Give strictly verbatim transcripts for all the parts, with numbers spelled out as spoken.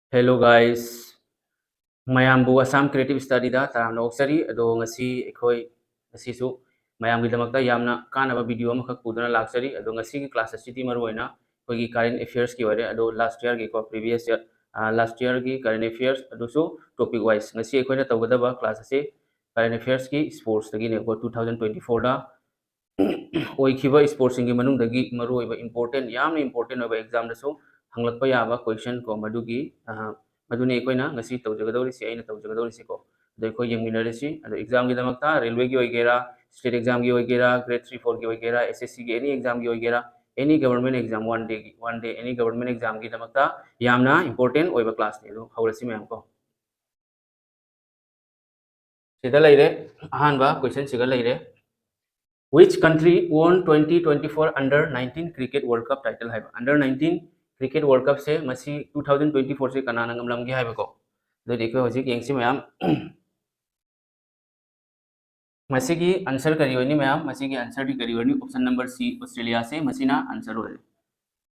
Hello guys, ꯃꯌꯥꯝꯕꯨ Assam Creative Studyꯗ ꯇꯔꯥꯝꯅ ꯑꯣꯛꯆꯔꯤ꯫ ꯑꯗꯣ ꯉꯁꯤ ꯑꯩꯈꯣꯏ ꯉꯁꯤꯁꯨ ꯃꯌꯥꯝꯒꯤꯗꯃꯛꯇ ꯌꯥꯝꯅ ꯀꯥꯟꯅꯕ video ꯑꯃꯈꯛ ꯄꯨꯗꯨꯅ ꯂꯥꯛꯆꯔꯤ꯫ ꯑꯗꯣ ꯉꯁꯤꯒꯤ class ꯑꯁꯤꯗꯤ ꯃꯔꯨꯑꯣꯏꯅ ꯑꯩꯈꯣꯏꯒꯤ current affairsꯀꯤ ꯑꯣꯏꯔꯦ꯫ ꯑꯗꯣ last yearꯒꯤꯀꯣ, previous year, last yearꯒꯤ current affairs, ꯑꯗꯨꯁꯨ topic wise꯫ ꯉꯁꯤ ꯑꯩꯈꯣꯏꯅ ꯇꯧꯒꯗꯕ class ꯑꯁꯤ current affairsꯀꯤ sportsꯇꯒꯤꯅꯦꯀꯣ꯫ Two thousand twenty fourꯗ ꯑꯣꯏꯈꯤꯕ sportsꯁꯤꯡꯒꯤ ꯃꯅꯨꯡꯗꯒꯤ ꯃꯔꯨꯑꯣꯏꯕ important, ꯌꯥꯝꯅ important ꯑꯣꯏꯕ examꯗꯁꯨ ꯍꯪꯂꯛꯄ ꯌꯥꯕ question ꯀꯣ, ꯃꯗꯨꯒꯤ, ꯑ, ꯃꯗꯨꯅꯤ ꯑꯩꯈꯣꯏꯅ ꯉꯁꯤ ꯇꯧꯖꯒꯗꯧꯔꯤꯁꯤ, ꯑꯩꯅ ꯇꯧꯖꯒꯗꯧꯔꯤꯁꯤꯀꯣ꯫ ꯑꯗꯣ ꯑꯩꯈꯣꯏ ꯌꯦꯡꯃꯤꯟꯅꯔꯁꯤ꯫ ꯑꯗꯣ examꯒꯤꯗꯃꯛꯇ railwayꯒꯤ ꯑꯣꯏꯒꯦꯔꯥ, state examꯒꯤ ꯑꯣꯏꯒꯦꯔꯥ, grade three fourꯒꯤ ꯑꯣꯏꯒꯦꯔꯥ, SSCꯒꯤ any examꯒꯤ ꯑꯣꯏꯒꯦꯔꯥ, any government exam, one dayꯒꯤ, one day any government examꯒꯤꯗꯃꯛꯇ ꯌꯥꯝꯅ important ꯑꯣꯏꯕ classꯅꯤ꯫ ꯑꯗꯣ ꯍꯧꯔꯁꯤ ꯃꯌꯥꯝ ꯀꯣ꯫ ꯁꯤꯗ ꯂꯩꯔꯦ, ꯑꯍꯥꯟꯕ questionꯁꯤꯒ ꯂꯩꯔꯦ꯫ Which country won twenty twenty four under nineteen cricket World Cup title ꯍꯥꯏꯕ꯫ Under nineteen cricket World Cupꯁꯦ ꯃꯁꯤ two thousand twenty fourꯁꯦ ꯀꯅꯥꯅ ꯉꯝꯂꯝꯒꯦ ꯍꯥꯏꯕꯀꯣ꯫ ꯑꯗꯨꯗꯤ ꯑꯩꯈꯣꯏ ꯍꯧꯖꯤꯛ ꯌꯦꯡꯁꯤ ꯃꯌꯥꯝ꯫ ꯃꯁꯤꯒꯤ answer ꯀꯔꯤ ꯑꯣꯏꯅꯤ ꯃꯌꯥꯝ? ꯃꯁꯤꯒꯤ answerꯗꯤ ꯀꯔꯤ ꯑꯣꯏꯅꯤ? Option number C, Australiaꯁꯦ ꯃꯁꯤꯅ answer ꯑꯣꯏꯔꯦ꯫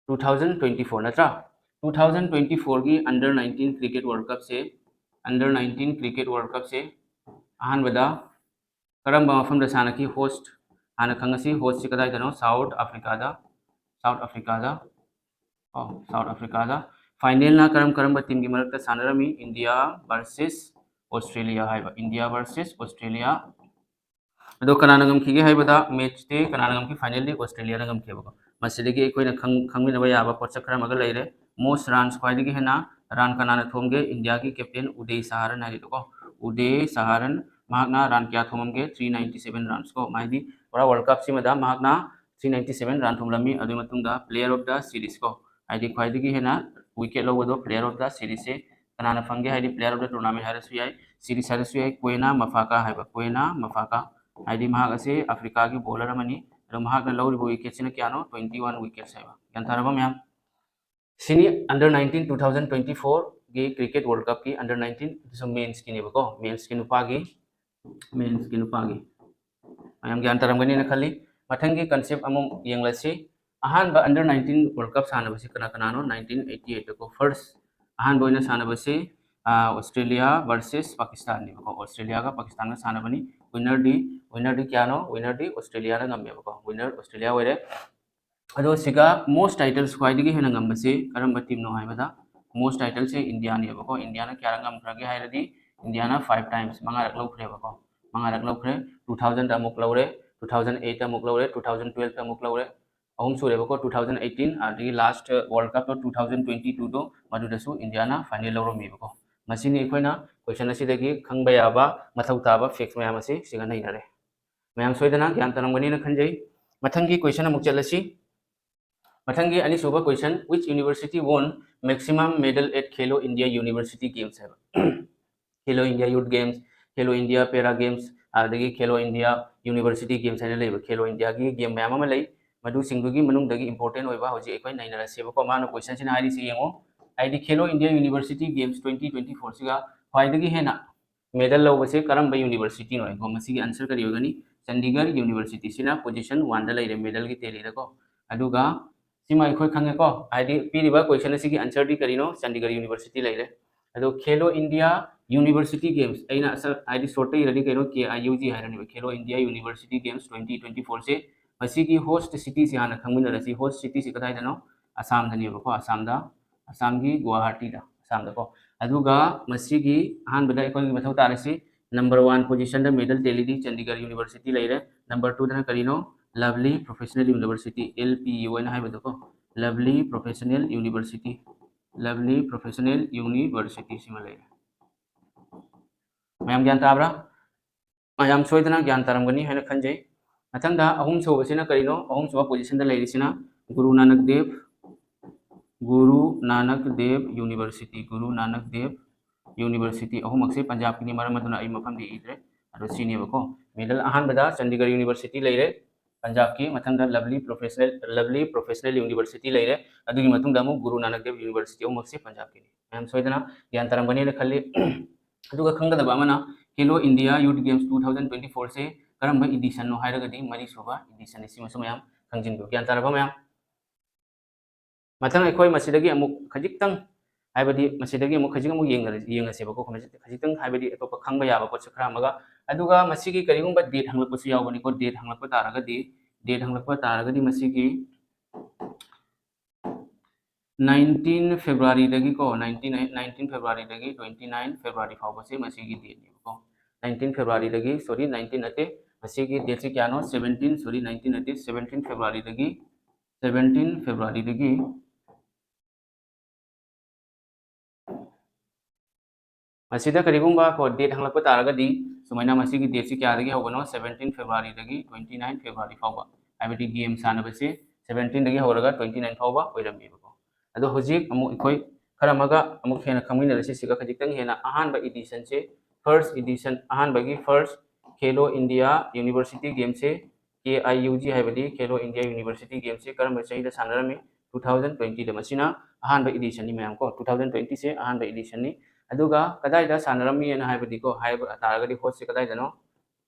Two thousand twenty four ꯅꯠꯇ꯭ꯔꯥ? Two thousand twenty fourꯒꯤ under nineteen cricket World Cupꯁꯦ, under nineteen cricket World Cupꯁꯦ ꯑꯍꯥꯟꯕꯗ ꯀꯔꯝꯕ ꯃꯐꯝꯗ ꯁꯥꯟꯅꯈꯤ? Host ꯍꯥꯟꯅ ꯈꯪꯉꯁꯤ꯫ Hostꯁꯤ ꯀꯗꯥꯏꯗꯅꯣ? South Africaꯗ, South Africaꯗ꯫ ꯑꯣ, South Africaꯗ꯫ Finalꯅ ꯀꯔꯝ ꯀꯔꯝꯕ teamꯒꯤ ꯃꯔꯛꯇ ꯁꯥꯟꯅꯔꯝꯃꯤ? India versus Australia ꯍꯥꯏꯕ, India versus Australia꯫ ꯑꯗꯣ ꯀꯅꯥꯅ ꯉꯝꯈꯤꯒꯦ ꯍꯥꯏꯕꯗ, matchꯇꯤ ꯀꯅꯥꯅ ꯉꯝꯈꯤ? Finalꯗꯤ Australiaꯅ ꯉꯝꯈꯤꯕꯀꯣ꯫ ꯃꯁꯤꯗꯒꯤ ꯑꯩꯈꯣꯏꯅ ꯈꯪ-, ꯈꯪꯃꯤꯟꯅꯕ ꯌꯥꯕ ꯄꯣꯠꯁꯛ ꯈꯔ ꯑꯃꯒ ꯂꯩꯔꯦ꯫ Most runs, ꯈ꯭ꯋꯥꯏꯗꯒꯤ ꯍꯦꯟꯅ run ꯀꯅꯥꯅ ꯊꯣꯝꯒꯦ? Indiaꯒꯤ captain ꯎꯗꯦ ꯁꯍꯥꯔꯟ ꯍꯥꯏꯔꯤꯗꯣꯀꯣ, ꯎꯗꯦ ꯁꯍꯥꯔꯟ꯫ ꯃꯍꯥꯛꯅ run ꯀꯌꯥ ꯊꯣꯝꯃꯝꯒꯦ? Three ninety seven runs ꯀꯣ꯫ ꯃꯥꯏꯗꯤ ꯄꯨꯔꯥ World Cupꯁꯤꯃꯗ ꯃꯍꯥꯛꯅ three ninety seven run ꯊꯣꯝꯂꯝꯃꯤ꯫ ꯑꯗꯨꯒꯤ ꯃꯇꯨꯡꯗ player of the series ꯀꯣ, ꯍꯥꯏꯗꯤ ꯈ꯭ꯋꯥꯏꯗꯒꯤ ꯍꯦꯟꯅ wicket ꯂꯧꯕꯗꯣ player of the seriesꯁꯦ ꯀꯅꯥꯅ ꯐꯪꯒꯦ? ꯍꯥꯏꯗꯤ player of the tournament ꯍꯥꯏꯔꯁꯨ ꯌꯥꯏ, series ꯍꯥꯏꯔꯁꯨ ꯌꯥꯏ, ꯀ꯭ꯋꯦꯅꯥ ꯃꯐꯥꯀꯥ ꯍꯥꯏꯕ, ꯀ꯭ꯋꯦꯅꯥ ꯃꯐꯥꯀꯥ꯫ ꯍꯥꯏꯗꯤ ꯃꯍꯥꯛ ꯑꯁꯤ Africaꯒꯤ bowler ꯑꯃꯅꯤ꯫ ꯑꯗꯣ ꯃꯍꯥꯛꯅ ꯂꯧꯔꯤꯕ wicketꯁꯤꯅ ꯀꯌꯥꯅꯣ? Twenty one wickets ꯍꯥꯏꯕ꯫ ꯒ꯭ꯌꯥꯟ ꯇꯥꯔꯕ ꯃꯌꯥꯝ? ꯁꯤꯅꯤ under nineteen two thousand twenty fourꯒꯤ cricket World Cupꯀꯤ under nineteen, ꯑꯗꯨꯁꯨ mensꯀꯤꯅꯦꯕꯀꯣ, mensꯀꯤ ꯅꯨꯄꯥꯒꯤ, mensꯀꯤ ꯅꯨꯄꯥꯒꯤ꯫ ꯃꯌꯥꯝ ꯒ꯭ꯌꯥꯟ ꯇꯥꯔꯝꯒꯅꯤꯅ ꯈꯜꯂꯤ꯫ ꯃꯊꯪꯒꯤ concept ꯑꯃꯨꯛ ꯌꯦꯡꯂꯁꯤ꯫ ꯑꯍꯥꯟꯕ under nineteen World Cup ꯁꯥꯟꯅꯕꯁꯤ ꯀꯅꯥ ꯀꯅꯥꯅꯣ? Nineteen eighty eightꯇꯀꯣ, first ꯑꯍꯥꯟꯕ ꯑꯣꯏꯅ ꯁꯥꯟꯅꯕꯁꯤ ꯑꯣꯁꯇ꯭ꯔꯦꯂꯤꯌꯥ ꯚꯔꯁꯦꯁ ꯄꯥꯀꯤꯁꯇꯥꯟꯅꯦꯕꯀꯣ꯫ ꯑꯣꯁꯇ꯭ꯔꯦꯂꯤꯌꯥꯒ ꯄꯥꯀꯤꯁꯇꯥꯟꯒ ꯁꯥꯟꯅꯕꯅꯤ꯫ ꯋꯤꯟꯅꯔꯗꯤ ꯋꯤꯟꯅꯔꯗꯤ ꯀꯌꯥꯅꯣ? ꯋꯤꯟꯅꯔꯗꯤ ꯑꯣꯁꯇ꯭ꯔꯦꯂꯤꯌꯥꯅ ꯉꯝꯃꯦꯕꯀꯣ꯫ ꯋꯤꯟꯅꯔ ꯑꯣꯁꯇ꯭ꯔꯦꯂꯤꯌꯥ ꯑꯣꯏꯔꯦ꯫ ꯑꯗꯣ ꯁꯤꯒ ꯃꯣꯁ ꯇꯥꯏꯇꯜꯁ ꯈ꯭ꯋꯥꯏꯗꯒꯤ ꯍꯦꯟꯅ ꯉꯝꯕꯁꯤ ꯀꯔꯝꯕ ꯇꯤꯝꯅꯣ ꯍꯥꯏꯕꯗ, ꯃꯣꯁ ꯇꯥꯏꯇꯜꯁꯦ ꯏꯟꯗꯤꯌꯥꯅꯦꯕꯀꯣ꯫ ꯏꯟꯗꯤꯌꯥꯅ ꯀꯌꯥꯔꯛ ꯉꯝꯈ꯭ꯔꯒꯦ ꯍꯥꯏꯔꯗꯤ, ꯏꯟꯗꯤꯌꯥꯅ ꯐꯥꯏꯚ ꯇꯥꯏꯝꯁ, ꯃꯉꯥꯔꯛ ꯂꯧꯈ꯭ꯔꯦꯕꯀꯣ꯫ ꯃꯉꯥꯔꯛ ꯂꯧꯈ꯭ꯔꯦ꯫ ꯇꯨ ꯊꯥꯎꯖꯟꯗ ꯑꯃꯨꯛ ꯂꯧꯔꯦ, ꯇꯨ ꯊꯥꯎꯖꯟ ꯑꯩꯠꯇ ꯑꯃꯨꯛ ꯂꯧꯔꯦ, ꯇꯨ ꯊꯥꯎꯖꯟ ꯇꯨꯋꯦꯜꯐꯇ ꯑꯃꯨꯛ ꯂꯧꯔꯦ꯫ ꯑꯍꯨꯝ ꯁꯨꯔꯦꯕꯀꯣ, ꯇꯨ ꯊꯥꯎꯖꯟ ꯑꯩꯠꯇꯤꯟ, ꯑꯗꯒꯤ ꯂꯥꯁ ꯋꯥꯔꯜ ꯀꯞꯇꯣ ꯇꯨ ꯊꯥꯎꯖꯟ ꯇ꯭ꯋꯦꯟꯇꯤ ꯇꯨꯗꯣ, ꯃꯗꯨꯗꯁꯨ ꯏꯟꯗꯤꯌꯥꯅ ꯐꯥꯏꯅꯦꯜ ꯂꯧꯔꯝꯃꯦꯕꯀꯣ꯫ ꯃꯁꯤꯅꯤ ꯑꯩꯈꯣꯏꯅ ꯀꯣꯏꯁꯟ ꯑꯁꯤꯗꯒꯤ ꯈꯪꯕ ꯌꯥꯕ ꯃꯊꯧ ꯇꯥꯕ ꯐꯦꯛꯁ ꯃꯌꯥꯝ ꯑꯁꯤ ꯁꯤꯒ ꯅꯩꯅꯔꯦ꯫ ꯃꯌꯥꯝ ꯁꯣꯏꯗꯅ ꯒ꯭ꯌꯥꯟ ꯇꯥꯔꯝꯒꯅꯤꯅ ꯈꯟꯖꯩ꯫ ꯃꯊꯪꯒꯤ ꯀꯣꯏꯁꯟ ꯑꯃꯨꯛ ꯆꯠꯂꯁꯤ꯫ ꯃꯊꯪꯒꯤ ꯑꯅꯤꯁꯨꯕ ꯀꯣꯏꯁꯟ, which university won maximum medal at Khelo India University Games ꯍꯥꯏꯕ꯫ Khelo India Youth Games, Khelo India Para Games, ꯑꯗꯒꯤ Khelo India University Games ꯍꯥꯏꯅ ꯂꯩꯕ, ꯈꯦꯂꯣ ꯏꯟꯗꯤꯌꯥꯒꯤ ꯒꯦꯝ ꯃꯌꯥꯝ ꯑꯃ ꯂꯩ꯫ ꯃꯗꯨꯁꯤꯡꯗꯨꯒꯤ ꯃꯅꯨꯡꯗꯒꯤ ꯏꯝꯄꯣꯔꯇꯦꯟ ꯑꯣꯏꯕ ꯍꯧꯖꯤꯛ ꯑꯩꯈꯣꯏ ꯅꯩꯅꯔꯁꯦꯕꯀꯣ꯫ ꯃꯥꯅ ꯀꯣꯏꯁꯟꯁꯤꯅ ꯍꯥꯏꯔꯤꯁꯤ ꯌꯦꯡꯉꯣ, ꯍꯥꯏꯗꯤ Khelo India university games twenty twenty ꯐꯣꯔꯁꯤꯒ ꯈ꯭ꯋꯥꯏꯗꯒꯤ ꯍꯦꯟꯅ ꯃꯦꯗꯜ ꯂꯧꯕꯁꯦ ꯀꯔꯝꯕ ꯌꯨꯅꯤꯚꯔꯁꯤꯇꯤꯅꯣ? ꯀꯣ, ꯃꯁꯤꯒꯤ ꯑꯟꯁꯔ ꯀꯔꯤ ꯑꯣꯏꯒꯅꯤ? ꯆꯟꯗꯤꯒꯔ ꯌꯨꯅꯤꯚꯔꯁꯤꯇꯤꯁꯤꯅ ꯄꯣꯖꯤꯁꯟ ꯋꯥꯟꯗ ꯂꯩꯔꯦ ꯃꯦꯗꯜꯒꯤ ꯇꯦꯂꯤꯗꯀꯣ꯫ ꯑꯗꯨꯒ ꯁꯤꯃ ꯑꯩꯈꯣꯏ ꯈꯪꯉꯦꯀꯣ, ꯍꯥꯏꯗꯤ ꯄꯤꯔꯤꯕ ꯀꯣꯏꯁꯟ ꯑꯁꯤꯒꯤ ꯑꯟꯁꯔꯗꯤ ꯀꯔꯤꯅꯣ? ꯆꯟꯗꯤꯒꯔ ꯌꯨꯅꯤꯚꯔꯁꯤꯇꯤ ꯂꯩꯔꯦ꯫ ꯑꯗꯣ ꯈꯦꯂꯣ ꯏꯟꯗꯤꯌꯥ ꯌꯨꯅꯤꯚꯔꯁꯤꯇꯤ ꯒꯦꯝꯁ, ꯑꯩꯅ ꯑꯁ-, ꯍꯥꯏꯗꯤ ꯁꯣꯔꯠꯇ ꯏꯔꯗꯤ ꯀꯩꯅꯣ, ꯀꯦ ꯑꯥꯏ ꯌꯨ ꯖꯤ ꯍꯥꯏꯔꯅꯦꯕ, Khelo India university games twenty twenty ꯐꯣꯔꯁꯦ꯫ ꯃꯁꯤꯒꯤ ꯍꯣꯁ ꯁꯤꯇꯤꯁꯤ ꯍꯥꯟꯅ ꯈꯪꯃꯤꯟꯅꯔꯁꯤ꯫ ꯍꯣꯁ ꯁꯤꯇꯤꯁꯤ ꯀꯗꯥꯏꯗꯅꯣ? ꯑꯁꯥꯝꯗꯅꯦꯕꯀꯣ, ꯑꯁꯥꯝꯗ, ꯑꯁꯥꯝꯒꯤ ꯒꯨꯋꯥꯍꯥꯇꯤꯗ, ꯑꯁꯥꯝꯗꯀꯣ꯫ ꯑꯗꯨꯒ ꯃꯁꯤꯒꯤ ꯑꯍꯥꯟꯕꯗ ꯑꯩꯈꯣꯏꯒꯤ ꯃꯊꯧ ꯇꯥꯔꯤꯁꯤ, ꯅꯝꯕꯔ ꯋꯥꯟ ꯄꯣꯖꯤꯁꯟꯗ ꯃꯦꯗꯜ ꯇꯦꯂꯤꯗꯤ ꯆꯟꯗꯤꯒꯔ ꯌꯨꯅꯤꯚꯔꯁꯤꯇꯤ ꯂꯩꯔꯦ꯫ ꯅꯝꯕꯔ ꯇꯨꯗꯅ ꯀꯔꯤꯅꯣ? Lovely professional university, L P U ꯍꯥꯏꯅ ꯍꯥꯏꯕꯗꯣꯀꯣ, lovely professional university, lovely professional university ꯁꯤꯃ ꯂꯩꯔꯦ꯫ ꯃꯌꯥꯝ ꯒ꯭ꯌꯥꯟ ꯇꯥꯕ꯭ꯔꯥ? ꯃꯌꯥꯝ ꯁꯣꯏꯗꯅ ꯒ꯭ꯌꯥꯟ ꯇꯥꯔꯝꯒꯅꯤ ꯍꯥꯏꯅ ꯈꯟꯖꯩ꯫ ꯃꯊꯪꯗ ꯑꯍꯨꯝꯁꯨꯕꯁꯤꯅ ꯀꯔꯤꯅꯣ? ꯑꯍꯨꯝꯁꯨꯕ ꯄꯣꯖꯤꯁꯟꯗ ꯂꯩꯔꯤꯁꯤꯅ ꯒꯨꯔꯨ ꯅꯥꯅꯛ ꯗꯦꯕ, ꯒꯨꯔꯨ ꯅꯥꯅꯛ ꯗꯦꯕ ꯌꯨꯅꯤꯚꯔꯁꯤꯇꯤ, ꯒꯨꯔꯨ ꯅꯥꯅꯛ ꯗꯦꯕ ꯌꯨꯅꯤꯚꯔꯁꯤꯇꯤ꯫ ꯑꯍꯨꯝꯃꯛꯁꯦ ꯄꯟꯖꯥꯕꯀꯤꯅꯤ, ꯃꯔꯝ ꯑꯗꯨꯅ ꯑꯩ ꯃꯐꯝꯗꯤ ꯏꯗ꯭ꯔꯦ꯫ ꯑꯗꯣ ꯁꯤꯅꯦꯕꯀꯣ, ꯃꯦꯗꯜ ꯑꯍꯥꯟꯕꯗ ꯆꯟꯗꯤꯒꯔ ꯌꯨꯅꯤꯚꯔꯁꯤꯇꯤ ꯂꯩꯔꯦ ꯄꯟꯖꯥꯕꯀꯤ, ꯃꯊꯪꯗ lovely professional, lovely professional university ꯂꯩꯔꯦ꯫ ꯑꯗꯨꯒꯤ ꯃꯇꯨꯡꯗ ꯑꯃꯨꯛ ꯒꯨꯔꯨ ꯅꯥꯅꯛ ꯗꯦꯕ ꯌꯨꯅꯤꯚꯔꯁꯤꯇꯤ, ꯑꯍꯨꯝꯃꯛꯁꯦ ꯄꯟꯖꯥꯕꯀꯤꯅꯤ꯫ ꯃꯌꯥꯝ ꯁꯣꯏꯗꯅ ꯒ꯭ꯌꯥꯟ ꯇꯥꯔꯝꯒꯅꯤꯅ ꯈꯜꯂꯤ꯫ ꯑꯗꯨꯒ ꯈꯪꯒꯗꯕ ꯑꯃꯅ, ꯈꯦꯂꯣ ꯏꯟꯗꯤꯌꯥ ꯌꯨꯠ ꯒꯦꯝꯁ ꯇꯨ ꯊꯥꯎꯖꯟ ꯇ꯭ꯋꯦꯟꯇꯤ ꯐꯣꯔꯁꯦ ꯀꯔꯝꯕ ꯏꯗꯤꯁꯟꯅꯣ ꯍꯥꯏꯔꯒꯗꯤ ꯃꯔꯤꯁꯨꯕ ꯏꯗꯤꯁꯟꯅꯤ꯫ ꯁꯤꯃꯁꯨ ꯃꯌꯥꯝ ꯈꯪꯖꯤꯟꯕꯤꯌꯨ꯫ ꯒ꯭ꯌꯥꯟ ꯇꯥꯔꯕ ꯃꯌꯥꯝ? ꯃꯊꯪ ꯑꯩꯈꯣꯏ ꯃꯁꯤꯗꯒꯤ ꯑꯃꯨꯛ ꯈꯖꯤꯛꯇꯪ ꯍꯥꯏꯕꯗꯤ ꯃꯁꯤꯗꯒꯤ ꯑꯃꯨꯛ ꯈꯖꯤꯛ ꯑꯃꯨꯛ ꯌꯦꯡꯅꯔ-, ꯌꯦꯡꯉꯁꯦꯕꯀꯣ, ꯈꯖꯤꯛ-, ꯈꯖꯤꯛꯇꯪ, ꯍꯥꯏꯕꯗꯤ ꯑꯇꯣꯞꯄ ꯈꯪꯕ ꯌꯥꯕ ꯄꯣꯠꯁꯛ ꯈꯔ ꯑꯃꯒ꯫ ꯑꯗꯨꯒ ꯃꯁꯤꯒꯤ ꯀꯔꯤꯒꯨꯝꯕ date ꯍꯪꯂꯛꯄꯁꯨ ꯌꯥꯎꯕꯅꯤꯀꯣ, date ꯍꯪꯂꯛꯄ ꯇꯥꯔꯒꯗꯤ, date ꯍꯪꯂꯛꯄ ꯇꯥꯔꯒꯗꯤ ꯃꯁꯤꯒꯤ nineteen Februaryꯗꯒꯤꯀꯣ, nineteen, nineteen Februaryꯗꯒꯤ twenty nine February ꯐꯥꯎꯕꯁꯦ ꯃꯁꯤꯒꯤ dateꯅꯦꯕꯀꯣ꯫ Nineteen Februaryꯗꯒꯤ, sorry, nineteen ꯅꯠꯇꯦ, ꯃꯁꯤꯒꯤ dateꯁꯤ ꯀꯌꯥꯅꯣ? Seventeen, sorry, nineteen ꯅꯠꯇꯦ, seventeen Februaryꯗꯒꯤ, seventeen Februaryꯗꯒꯤ ꯃꯁꯤꯗ ꯀꯔꯤꯒꯨꯝꯕ ꯀꯣ date ꯍꯪꯂꯛꯄ ꯇꯥꯔꯒꯗꯤ, ꯁꯨꯃꯥꯏꯅ ꯃꯁꯤꯒꯤ dateꯁꯤ ꯀꯌꯥꯗꯒꯤ ꯍꯧꯕꯅꯣ? Seventeen Februaryꯗꯒꯤ twenty nine February ꯐꯥꯎꯕ, ꯍꯥꯏꯕꯗꯤ game ꯁꯥꯟꯅꯕꯁꯤ seventeenꯗꯒꯤ ꯍꯧꯔꯒ twenty nine ꯐꯥꯎꯕ ꯑꯣꯏꯔꯝꯃꯦꯕꯀꯣ꯫ ꯑꯗꯣ ꯍꯧꯖꯤꯛ ꯑꯃꯨꯛ ꯑꯩꯈꯣꯏ ꯈꯔ ꯑꯃꯒ ꯑꯃꯨꯛ ꯍꯦꯟꯅ ꯈꯪꯃꯤꯟꯅꯔꯁꯤ꯫ ꯁꯤꯒ ꯈꯖꯤꯛꯇꯪ ꯍꯦꯟꯅ ꯑꯍꯥꯟꯕ editionꯁꯦ, first edition, ꯑꯍꯥꯟꯕꯒꯤ first Khelo India University Gamesꯁꯦ, K I U G ꯍꯥꯏꯕꯗꯤ Khelo India University Gamesꯁꯦ ꯀꯔꯝꯕ ꯆꯍꯤꯗ ꯁꯥꯟꯅꯔꯝꯃꯤ? Two thousand twentyꯗ꯫ ꯃꯁꯤꯅ ꯑꯍꯥꯟꯕ editionꯅꯤ ꯃꯌꯥꯝ ꯀꯣ, two thousand twentyꯁꯦ ꯑꯍꯥꯟꯕ editionꯅꯤ꯫ ꯑꯗꯨꯒ ꯀꯗꯥꯏꯗ ꯁꯥꯟꯅꯔꯝꯃꯤ ꯍꯥꯏꯅ ꯍꯥꯏꯕꯗꯤꯀꯣ, ꯍꯥꯏꯕ ꯇꯥꯔꯒꯗꯤ hostꯁꯦ ꯀꯗꯥꯏꯗꯅꯣ?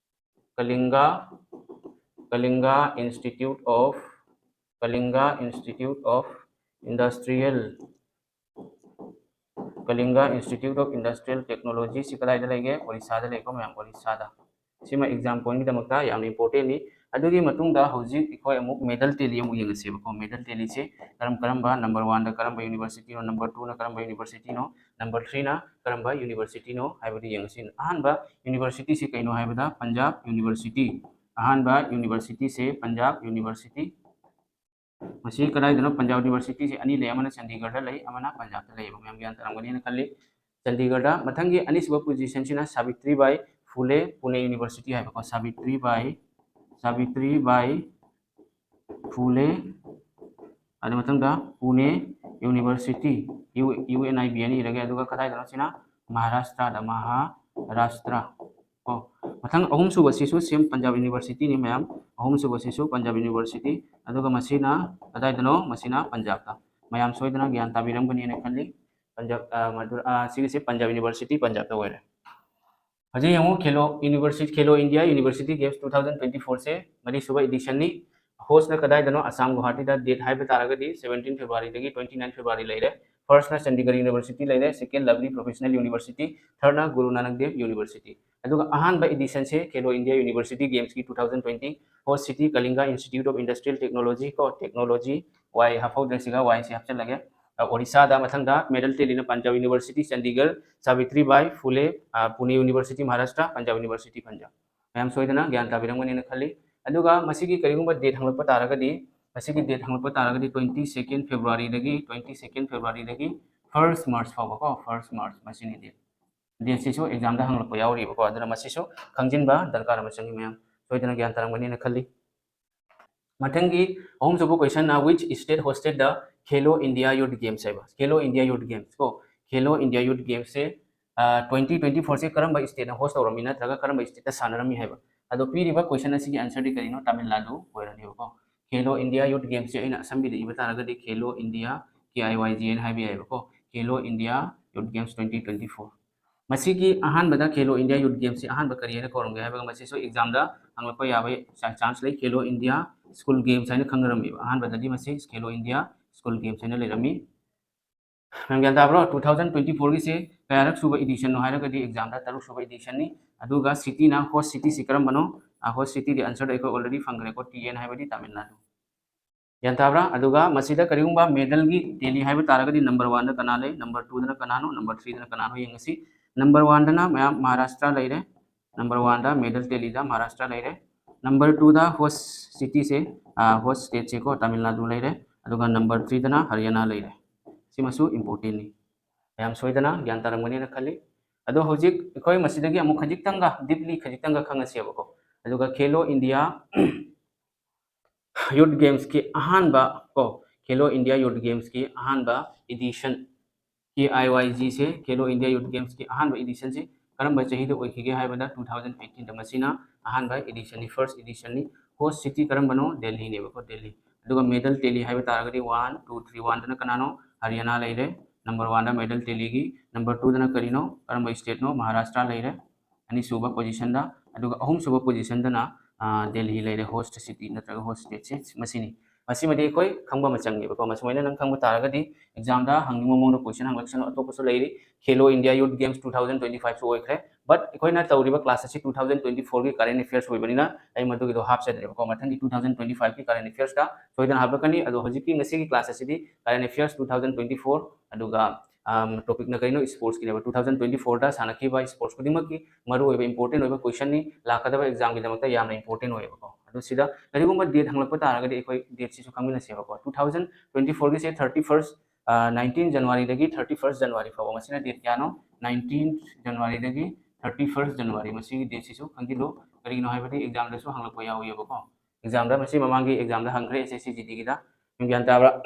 Kalinga, Kalinga Institute of, Kalinga Institute of Industrial, Kalinga Institute of Industrial Technologyꯁꯤ ꯀꯗꯥꯏꯗ ꯂꯩꯒꯦ? ꯑꯣꯔꯤꯁꯥꯗ ꯂꯩꯀꯣ ꯃꯌꯥꯝ, ꯑꯣꯔꯤꯁꯥꯗ꯫ ꯁꯤꯃ exam pointꯒꯤꯗꯃꯛꯇ ꯌꯥꯝꯅ importantꯅꯤ꯫ ꯑꯗꯨꯒꯤ ꯃꯇꯨꯡꯗ ꯍꯧꯖꯤꯛ ꯑꯩꯈꯣꯏ ꯑꯃꯨꯛ medal tally ꯑꯃꯨꯛ ꯌꯦꯡꯉꯁꯦꯕꯀꯣ꯫ Medal tallyꯁꯦ ꯀꯔꯝ ꯀꯔꯝꯕ, number oneꯗ ꯀꯔꯝꯕ universityꯅꯣ, number twoꯅ ꯀꯔꯝꯕ universityꯅꯣ, number threeꯅ ꯀꯔꯝꯕ universityꯅꯣ ꯍꯥꯏꯕꯗꯨ ꯌꯦꯡꯉꯁꯤ꯫ ꯑꯍꯥꯟꯕ universityꯁꯤ ꯀꯩꯅꯣ ꯍꯥꯏꯕꯗ Punjab University꯫ ꯑꯍꯥꯟꯕ universityꯁꯦ Punjab University꯫ ꯃꯁꯤ ꯀꯗꯥꯏꯗꯅꯣ? Punjab Universityꯁꯦ ꯑꯅꯤ ꯂꯩ, ꯑꯃꯅ ꯆꯟꯗꯤꯒꯔꯗ ꯂꯩ, ꯑꯃꯅ ꯄꯟꯖꯥꯕꯇ ꯂꯩꯌꯦꯕ꯫ ꯃꯌꯥꯝ ꯒ꯭ꯌꯥꯟ ꯇꯥꯔꯝꯒꯅꯤꯅ ꯈꯜꯂꯤ꯫ ꯆꯟꯗꯤꯒꯔꯗ꯫ ꯃꯊꯪꯒꯤ ꯑꯅꯤꯁꯨꯕ positionꯁꯤꯅ ꯁꯥꯕꯤꯇ꯭ꯔꯤꯕꯥꯏ ꯐꯨꯂꯦ ꯄꯨꯅꯦ University ꯍꯥꯏꯕꯀꯣ꯫ ꯁꯥꯕꯤꯇ꯭ꯔꯤꯕꯥꯏ, ꯁꯥꯕꯤꯇ꯭ꯔꯤꯕꯥꯏ ꯐꯨꯂꯦ꯫ ꯑꯗꯨ ꯃꯊꯪꯗ ꯄꯨꯅꯦ University, U-, UNIB ꯑꯅ ꯏꯔꯒꯦ꯫ ꯑꯗꯨꯒ ꯀꯗꯥꯏꯗꯅꯣ ꯁꯤꯅ? ꯃꯍꯥꯔꯥꯁꯇ꯭ꯔꯗ, ꯃꯍꯥꯔꯥꯁꯇ꯭ꯔ꯫ ꯀꯣ꯫ ꯃꯊꯪ ꯑꯍꯨꯝꯁꯨꯕꯁꯤꯁꯨ same Punjab Universityꯅꯤ ꯃꯌꯥꯝ꯫ ꯑꯍꯨꯝꯁꯨꯕꯁꯤꯁꯨ Punjab University꯫ ꯑꯗꯨꯒ ꯃꯁꯤꯅ ꯀꯗꯥꯏꯗꯅꯣ? ꯃꯁꯤꯅ ꯄꯟꯖꯥꯕꯇ꯫ ꯃꯌꯥꯝ ꯁꯣꯏꯗꯅ ꯒ꯭ꯌꯥꯟ ꯇꯥꯕꯤꯔꯝꯒꯅꯤꯅ ꯈꯜꯂꯤ꯫ ꯄꯟꯖꯥꯕ, ꯑ, ꯃꯗꯨ-, ꯑ, ꯁꯤꯒꯤꯁꯤ Punjab University ꯄꯟꯖꯥꯕꯇ ꯑꯣꯏꯔꯦ꯫ ꯍꯧꯖꯤꯛ ꯌꯦꯡꯉꯨ, Khelo University, Khelo India University Games two thousand twenty fourꯁꯦ ꯃꯔꯤꯁꯨꯕ editionꯅꯤ꯫ Hostꯅ ꯀꯗꯥꯏꯗꯅꯣ? ꯑꯁꯥꯝ, ꯒꯨꯋꯥꯍꯥꯇꯤꯗ꯫ Date ꯍꯥꯏꯕ ꯇꯥꯔꯒꯗꯤ seventeen Februaryꯗꯒꯤ twenty nine February ꯂꯩꯔꯦ꯫ First ꯅ Chandigarh University ꯂꯩꯔꯦ, second Lovely Professional University, third ꯅ Guru Nanak Dev University꯫ ꯑꯗꯨꯒ ꯑꯍꯥꯟꯕ edition ꯁꯦ Khelo India University Games ꯀꯤ two thousand twenty, host city Kalinga Institute of Industrial Technology ꯀꯣ, technology, Y ꯍꯥꯞꯍꯧꯗ꯭ꯔꯦ ꯁꯤꯒ, Y ꯁꯤ ꯍꯥꯞꯆꯤꯜꯂꯒꯦ꯫ ꯑ, ꯑꯣꯔꯤꯁꯥꯗ ꯃꯊꯪꯗ medal tally ꯅ Punjab University, Chandigarh, Savitribai Phule, ꯑ, Pune University, Maharashtra, Punjab University, Punjab꯫ ꯃꯌꯥꯝ ꯁꯣꯏꯗꯅ ꯒ꯭ꯌꯥꯟ ꯇꯥꯕꯤꯔꯝꯒꯅꯤꯅ ꯈꯜꯂꯤ꯫ ꯑꯗꯨꯒ ꯃꯁꯤꯒꯤ ꯀꯔꯤꯒꯨꯝꯕ date ꯍꯪꯂꯛꯄ ꯇꯥꯔꯒꯗꯤ, ꯃꯁꯤꯒꯤ date ꯍꯪꯂꯛꯄ ꯇꯥꯔꯒꯗꯤ twenty second February ꯗꯒꯤ, twenty second February ꯗꯒꯤ first March ꯐꯥꯎꯕ ꯀꯣ, first March ꯃꯁꯤꯅꯤ date꯫ Date ꯁꯤꯁꯨ exam ꯗ ꯍꯪꯂꯛꯄ ꯌꯥꯎꯔꯤꯕꯀꯣ, ꯑꯗꯨꯅ ꯃꯁꯤꯁꯨ ꯈꯪꯖꯤꯟꯕ ꯗꯔꯀꯥꯔ ꯑꯃ ꯆꯪꯉꯤ꯫ ꯃꯌꯥꯝ ꯁꯣꯏꯗꯅ ꯒ꯭ꯌꯥꯟ ꯇꯥꯔꯝꯒꯅꯤꯅ ꯈꯜꯂꯤ꯫ ꯃꯊꯪꯒꯤ ꯑꯍꯨꯝꯁꯨꯕ question ꯅ which state hosted the Khelo India Youth Games ꯍꯥꯏꯕ, Khelo India Youth Games ꯀꯣ꯫ Khelo India Youth Games ꯁꯦ, ꯑ, twenty twenty four ꯁꯦ ꯀꯔꯝꯕ state ꯅ host ꯇꯧꯔꯝꯃꯤ ꯅꯠꯇ꯭ꯔꯒ ꯀꯔꯝꯕ state ꯇ ꯁꯥꯟꯅꯔꯝꯃꯤ ꯍꯥꯏꯕ꯫ ꯑꯗꯣ ꯄꯤꯔꯤꯕ question ꯑꯁꯤꯒꯤ answer ꯗꯤ ꯀꯔꯤꯅꯣ? Tamil Nadu ꯑꯣꯏꯔꯅꯦꯕꯀꯣ꯫ Khelo India Youth Games ꯁꯦ ꯑꯩꯅ ꯑꯁꯝꯕꯤꯗ ꯏꯕ ꯇꯥꯔꯒꯗꯤ Khelo India K I Y G ꯍꯥꯏꯅ ꯍꯥꯏꯕ ꯌꯥꯏꯕꯀꯣ꯫ Khelo India Youth Games twenty twenty four꯫ ꯃꯁꯤꯒꯤ ꯑꯍꯥꯟꯕꯗ Khelo India Youth Games ꯁꯤ ꯑꯍꯥꯟꯕ ꯀꯔꯤ ꯍꯥꯏꯅ ꯀꯧꯔꯝꯒꯦ ꯍꯥꯏꯕꯒ ꯃꯁꯤꯁꯨ exam ꯗ ꯍꯪꯂꯛꯄ ꯌꯥꯕ ꯆꯥ-, chance ꯂꯩ꯫ Khelo India School Games ꯍꯥꯏꯅ ꯈꯪꯅꯔꯝꯃꯤꯕ꯫ ꯑꯍꯥꯟꯕꯗꯗꯤ ꯃꯁꯤ Khelo India School Games ꯍꯥꯏꯅ ꯂꯩꯔꯝꯃꯤ꯫ ꯃꯌꯥꯝ ꯒ꯭ꯌꯥꯟ ꯇꯥꯕ꯭ꯔꯣ? Two thousand twenty four ꯒꯤꯁꯦ ꯀꯌꯥꯔꯛ ꯁꯨꯕ edition ꯅꯣ ꯍꯥꯏꯔꯒꯗꯤ exam ꯗ ꯇꯔꯨꯛ ꯁꯨꯕ edition ꯅꯤ꯫ ꯑꯗꯨꯒ city ꯅ, host city ꯁꯤ ꯀꯔꯝꯕꯅꯣ? ꯑ, host city ꯗꯤ answer ꯗ ꯑꯩꯈꯣꯏ already ꯐꯪꯈ꯭ꯔꯦꯀꯣ, T N ꯍꯥꯏꯕꯗꯤ ꯇꯥꯃꯤꯜ ꯅꯥꯗꯨ꯫ ꯒ꯭ꯌꯥꯟ ꯇꯥꯕ꯭ꯔꯥ? ꯑꯗꯨꯒ ꯃꯁꯤꯗ ꯀꯔꯤꯒꯨꯝꯕ medal ꯒꯤ tally ꯍꯥꯏꯕ ꯇꯥꯔꯒꯗꯤ number one ꯗ ꯀꯅꯥ ꯂꯩ, number two ꯗꯅ ꯀꯅꯥꯅꯣ, number three ꯗꯅ ꯀꯅꯥꯅꯣ ꯌꯦꯡꯉꯁꯤ꯫ Number one ꯗꯅ ꯃꯌꯥꯝ ꯃꯍꯥꯔꯥꯁꯇ꯭ꯔ ꯂꯩꯔꯦ, number one ꯗ medal tally ꯗ ꯃꯍꯥꯔꯥꯁꯇ꯭ꯔ ꯂꯩꯔꯦ꯫ Number two ꯗ host city ꯁꯦ, ꯑ, host state ꯁꯦ ꯀꯣ, ꯇꯥꯃꯤꯜ ꯅꯥꯗꯨ ꯂꯩꯔꯦ꯫ ꯑꯗꯨꯒ number three ꯗꯅ ꯍꯔꯤꯌꯥꯅꯥ ꯂꯩꯔꯦ꯫ ꯁꯤꯃꯁꯨ important ꯅꯤ꯫ ꯃꯌꯥꯝ ꯁꯣꯏꯗꯅ ꯒ꯭ꯌꯥꯟ ꯇꯥꯔꯝꯒꯅꯤꯅ ꯈꯜꯂꯤ꯫ ꯑꯗꯣ ꯍꯧꯖꯤꯛ ꯑꯩꯈꯣꯏ ꯃꯁꯤꯗꯒꯤ ꯑꯃꯨꯛ ꯈꯖꯤꯛꯇꯪꯒ, deeply ꯈꯖꯤꯛꯇꯪꯒ ꯈꯪꯉꯁꯦꯕꯀꯣ꯫ ꯑꯗꯨꯒ Khelo India Youth Games ꯀꯤ ꯑꯍꯥꯟꯕ ꯀꯣ, Khelo India Youth Games ꯀꯤ ꯑꯍꯥꯟꯕ edition, K I Y G say, Khelo India Youth Games ꯀꯤ ꯑꯍꯥꯟꯕ edition ꯁꯦ ꯀꯔꯝꯕ ꯆꯍꯤꯗ ꯑꯣꯏꯈꯤꯒꯦ ꯍꯥꯏꯕꯗ two thousand eighteen ꯗ ꯃꯁꯤꯅ ꯑꯍꯥꯟꯕ edition ꯅꯤ, first edition ꯅꯤ꯫ Host city ꯀꯔꯝꯕꯅꯣ? ꯗꯦꯜꯂꯤꯅꯦꯕꯀꯣ, ꯗꯦꯜꯂꯤ꯫ ꯑꯗꯨꯒ medal tally ꯍꯥꯏꯕ ꯇꯥꯔꯒꯗꯤ one, two, three, one ꯗꯅ ꯀꯅꯥꯅꯣ? ꯍꯔꯤꯌꯥꯅꯥ ꯂꯩꯔꯦ꯫ Number one ꯗ medal tally ꯒꯤ꯫ Number two ꯗꯅ ꯀꯔꯤꯅꯣ? ꯀꯔꯝꯕ state ꯅꯣ? ꯃꯍꯥꯔꯥꯁꯇ꯭ꯔ ꯂꯩꯔꯦ꯫ ꯑꯅꯤꯁꯨꯕ position ꯗ꯫ ꯑꯗꯨꯒ ꯑꯍꯨꯝꯁꯨꯕ position ꯗꯅ, ꯑ, ꯗꯦꯜꯂꯤ ꯂꯩꯔꯦ, host city ꯅꯠꯇ꯭ꯔꯒ host state ꯁꯦ ꯃꯁꯤꯅꯤ꯫ ꯃꯁꯤꯃꯗꯤ ꯑꯩꯈꯣꯏ ꯈꯪꯕ ꯑꯃ ꯆꯪꯉꯦꯕꯀꯣ꯫ ꯃꯁꯨꯃꯥꯏꯅ ꯅꯪ ꯈꯪꯕ ꯇꯥꯔꯒꯗꯤ examꯗ ꯍꯪꯅꯤꯡꯕ ꯃꯑꯣꯡꯗ question ꯍꯪꯂꯛꯁꯅꯨ꯫ ꯑꯇꯣꯞꯄꯁꯨ ꯂꯩꯔꯤ, Khelo India Youth Games two thousand twenty fiveꯁꯨ ꯑꯣꯏꯈ꯭ꯔꯦ꯫ But ꯑꯩꯈꯣꯏꯅ ꯇꯧꯔꯤꯕ class ꯑꯁꯤ two thousand twenty fourꯒꯤ current affairs ꯑꯣꯏꯕꯅꯤꯅ ꯑꯩ ꯃꯗꯨꯒꯤꯗꯣ ꯍꯥꯞꯆꯗ꯭ꯔꯦꯕꯀꯣ꯫ ꯃꯊꯪꯒꯤ two thousand twenty fiveꯀꯤ current affairsꯇ ꯁꯣꯏꯗꯅ ꯍꯥꯞꯂꯛꯀꯅꯤ꯫ ꯑꯗꯣ ꯍꯧꯖꯤꯛꯀꯤ ꯉꯁꯤꯒꯤ class ꯑꯁꯤꯗꯤ current affairs two thousand twenty four, ꯑꯗꯨꯒ topicꯅ ꯀꯔꯤꯅꯣ? Sportsꯀꯤꯅꯦꯕ꯫ Two thousand twenty fourꯗ ꯁꯥꯟꯅꯈꯤꯕ sports ꯈꯨꯗꯤꯡꯃꯛꯀꯤ ꯃꯔꯨꯑꯣꯏꯕ important ꯑꯣꯏꯕ questionꯅꯤ, ꯂꯥꯛꯀꯗꯕ examꯒꯤꯗꯃꯛꯇ ꯌꯥꯝꯅ important ꯑꯣꯏꯌꯦꯕꯀꯣ꯫ ꯑꯗꯣ ꯁꯤꯗ ꯀꯔꯤꯒꯨꯝꯕ date ꯍꯪꯂꯛꯄ ꯇꯥꯔꯒꯗꯤ ꯑꯩꯈꯣꯏ dateꯁꯤꯁꯨ ꯈꯪꯃꯤꯟꯅꯁꯦꯕꯀꯣ꯫ Two thousand twenty fourꯒꯤꯁꯦ thirty first, nineteen Januaryꯗꯒꯤ thirty first January ꯐꯥꯎꯕ꯫ ꯃꯁꯤꯅ date ꯀꯌꯥꯅꯣ? Nineteen Januaryꯗꯒꯤ thirty first January꯫ ꯃꯁꯤꯒꯤ dateꯁꯤꯁꯨ ꯈꯪꯖꯤꯜꯂꯨ꯫ ꯀꯔꯤꯒꯤꯅꯣ ꯍꯥꯏꯕꯗꯤ examꯗꯁꯨ ꯍꯪꯂꯛꯄ ꯌꯥꯎꯏꯕꯀꯣ꯫ Examꯗ ꯃꯁꯤ ꯃꯃꯥꯡꯒꯤ examꯗ ꯍꯪꯈ꯭ꯔꯦ, S S C G Dꯒꯤꯗ꯫ ꯒ꯭ꯌꯥꯟ ꯇꯥꯕ꯭ꯔꯥ?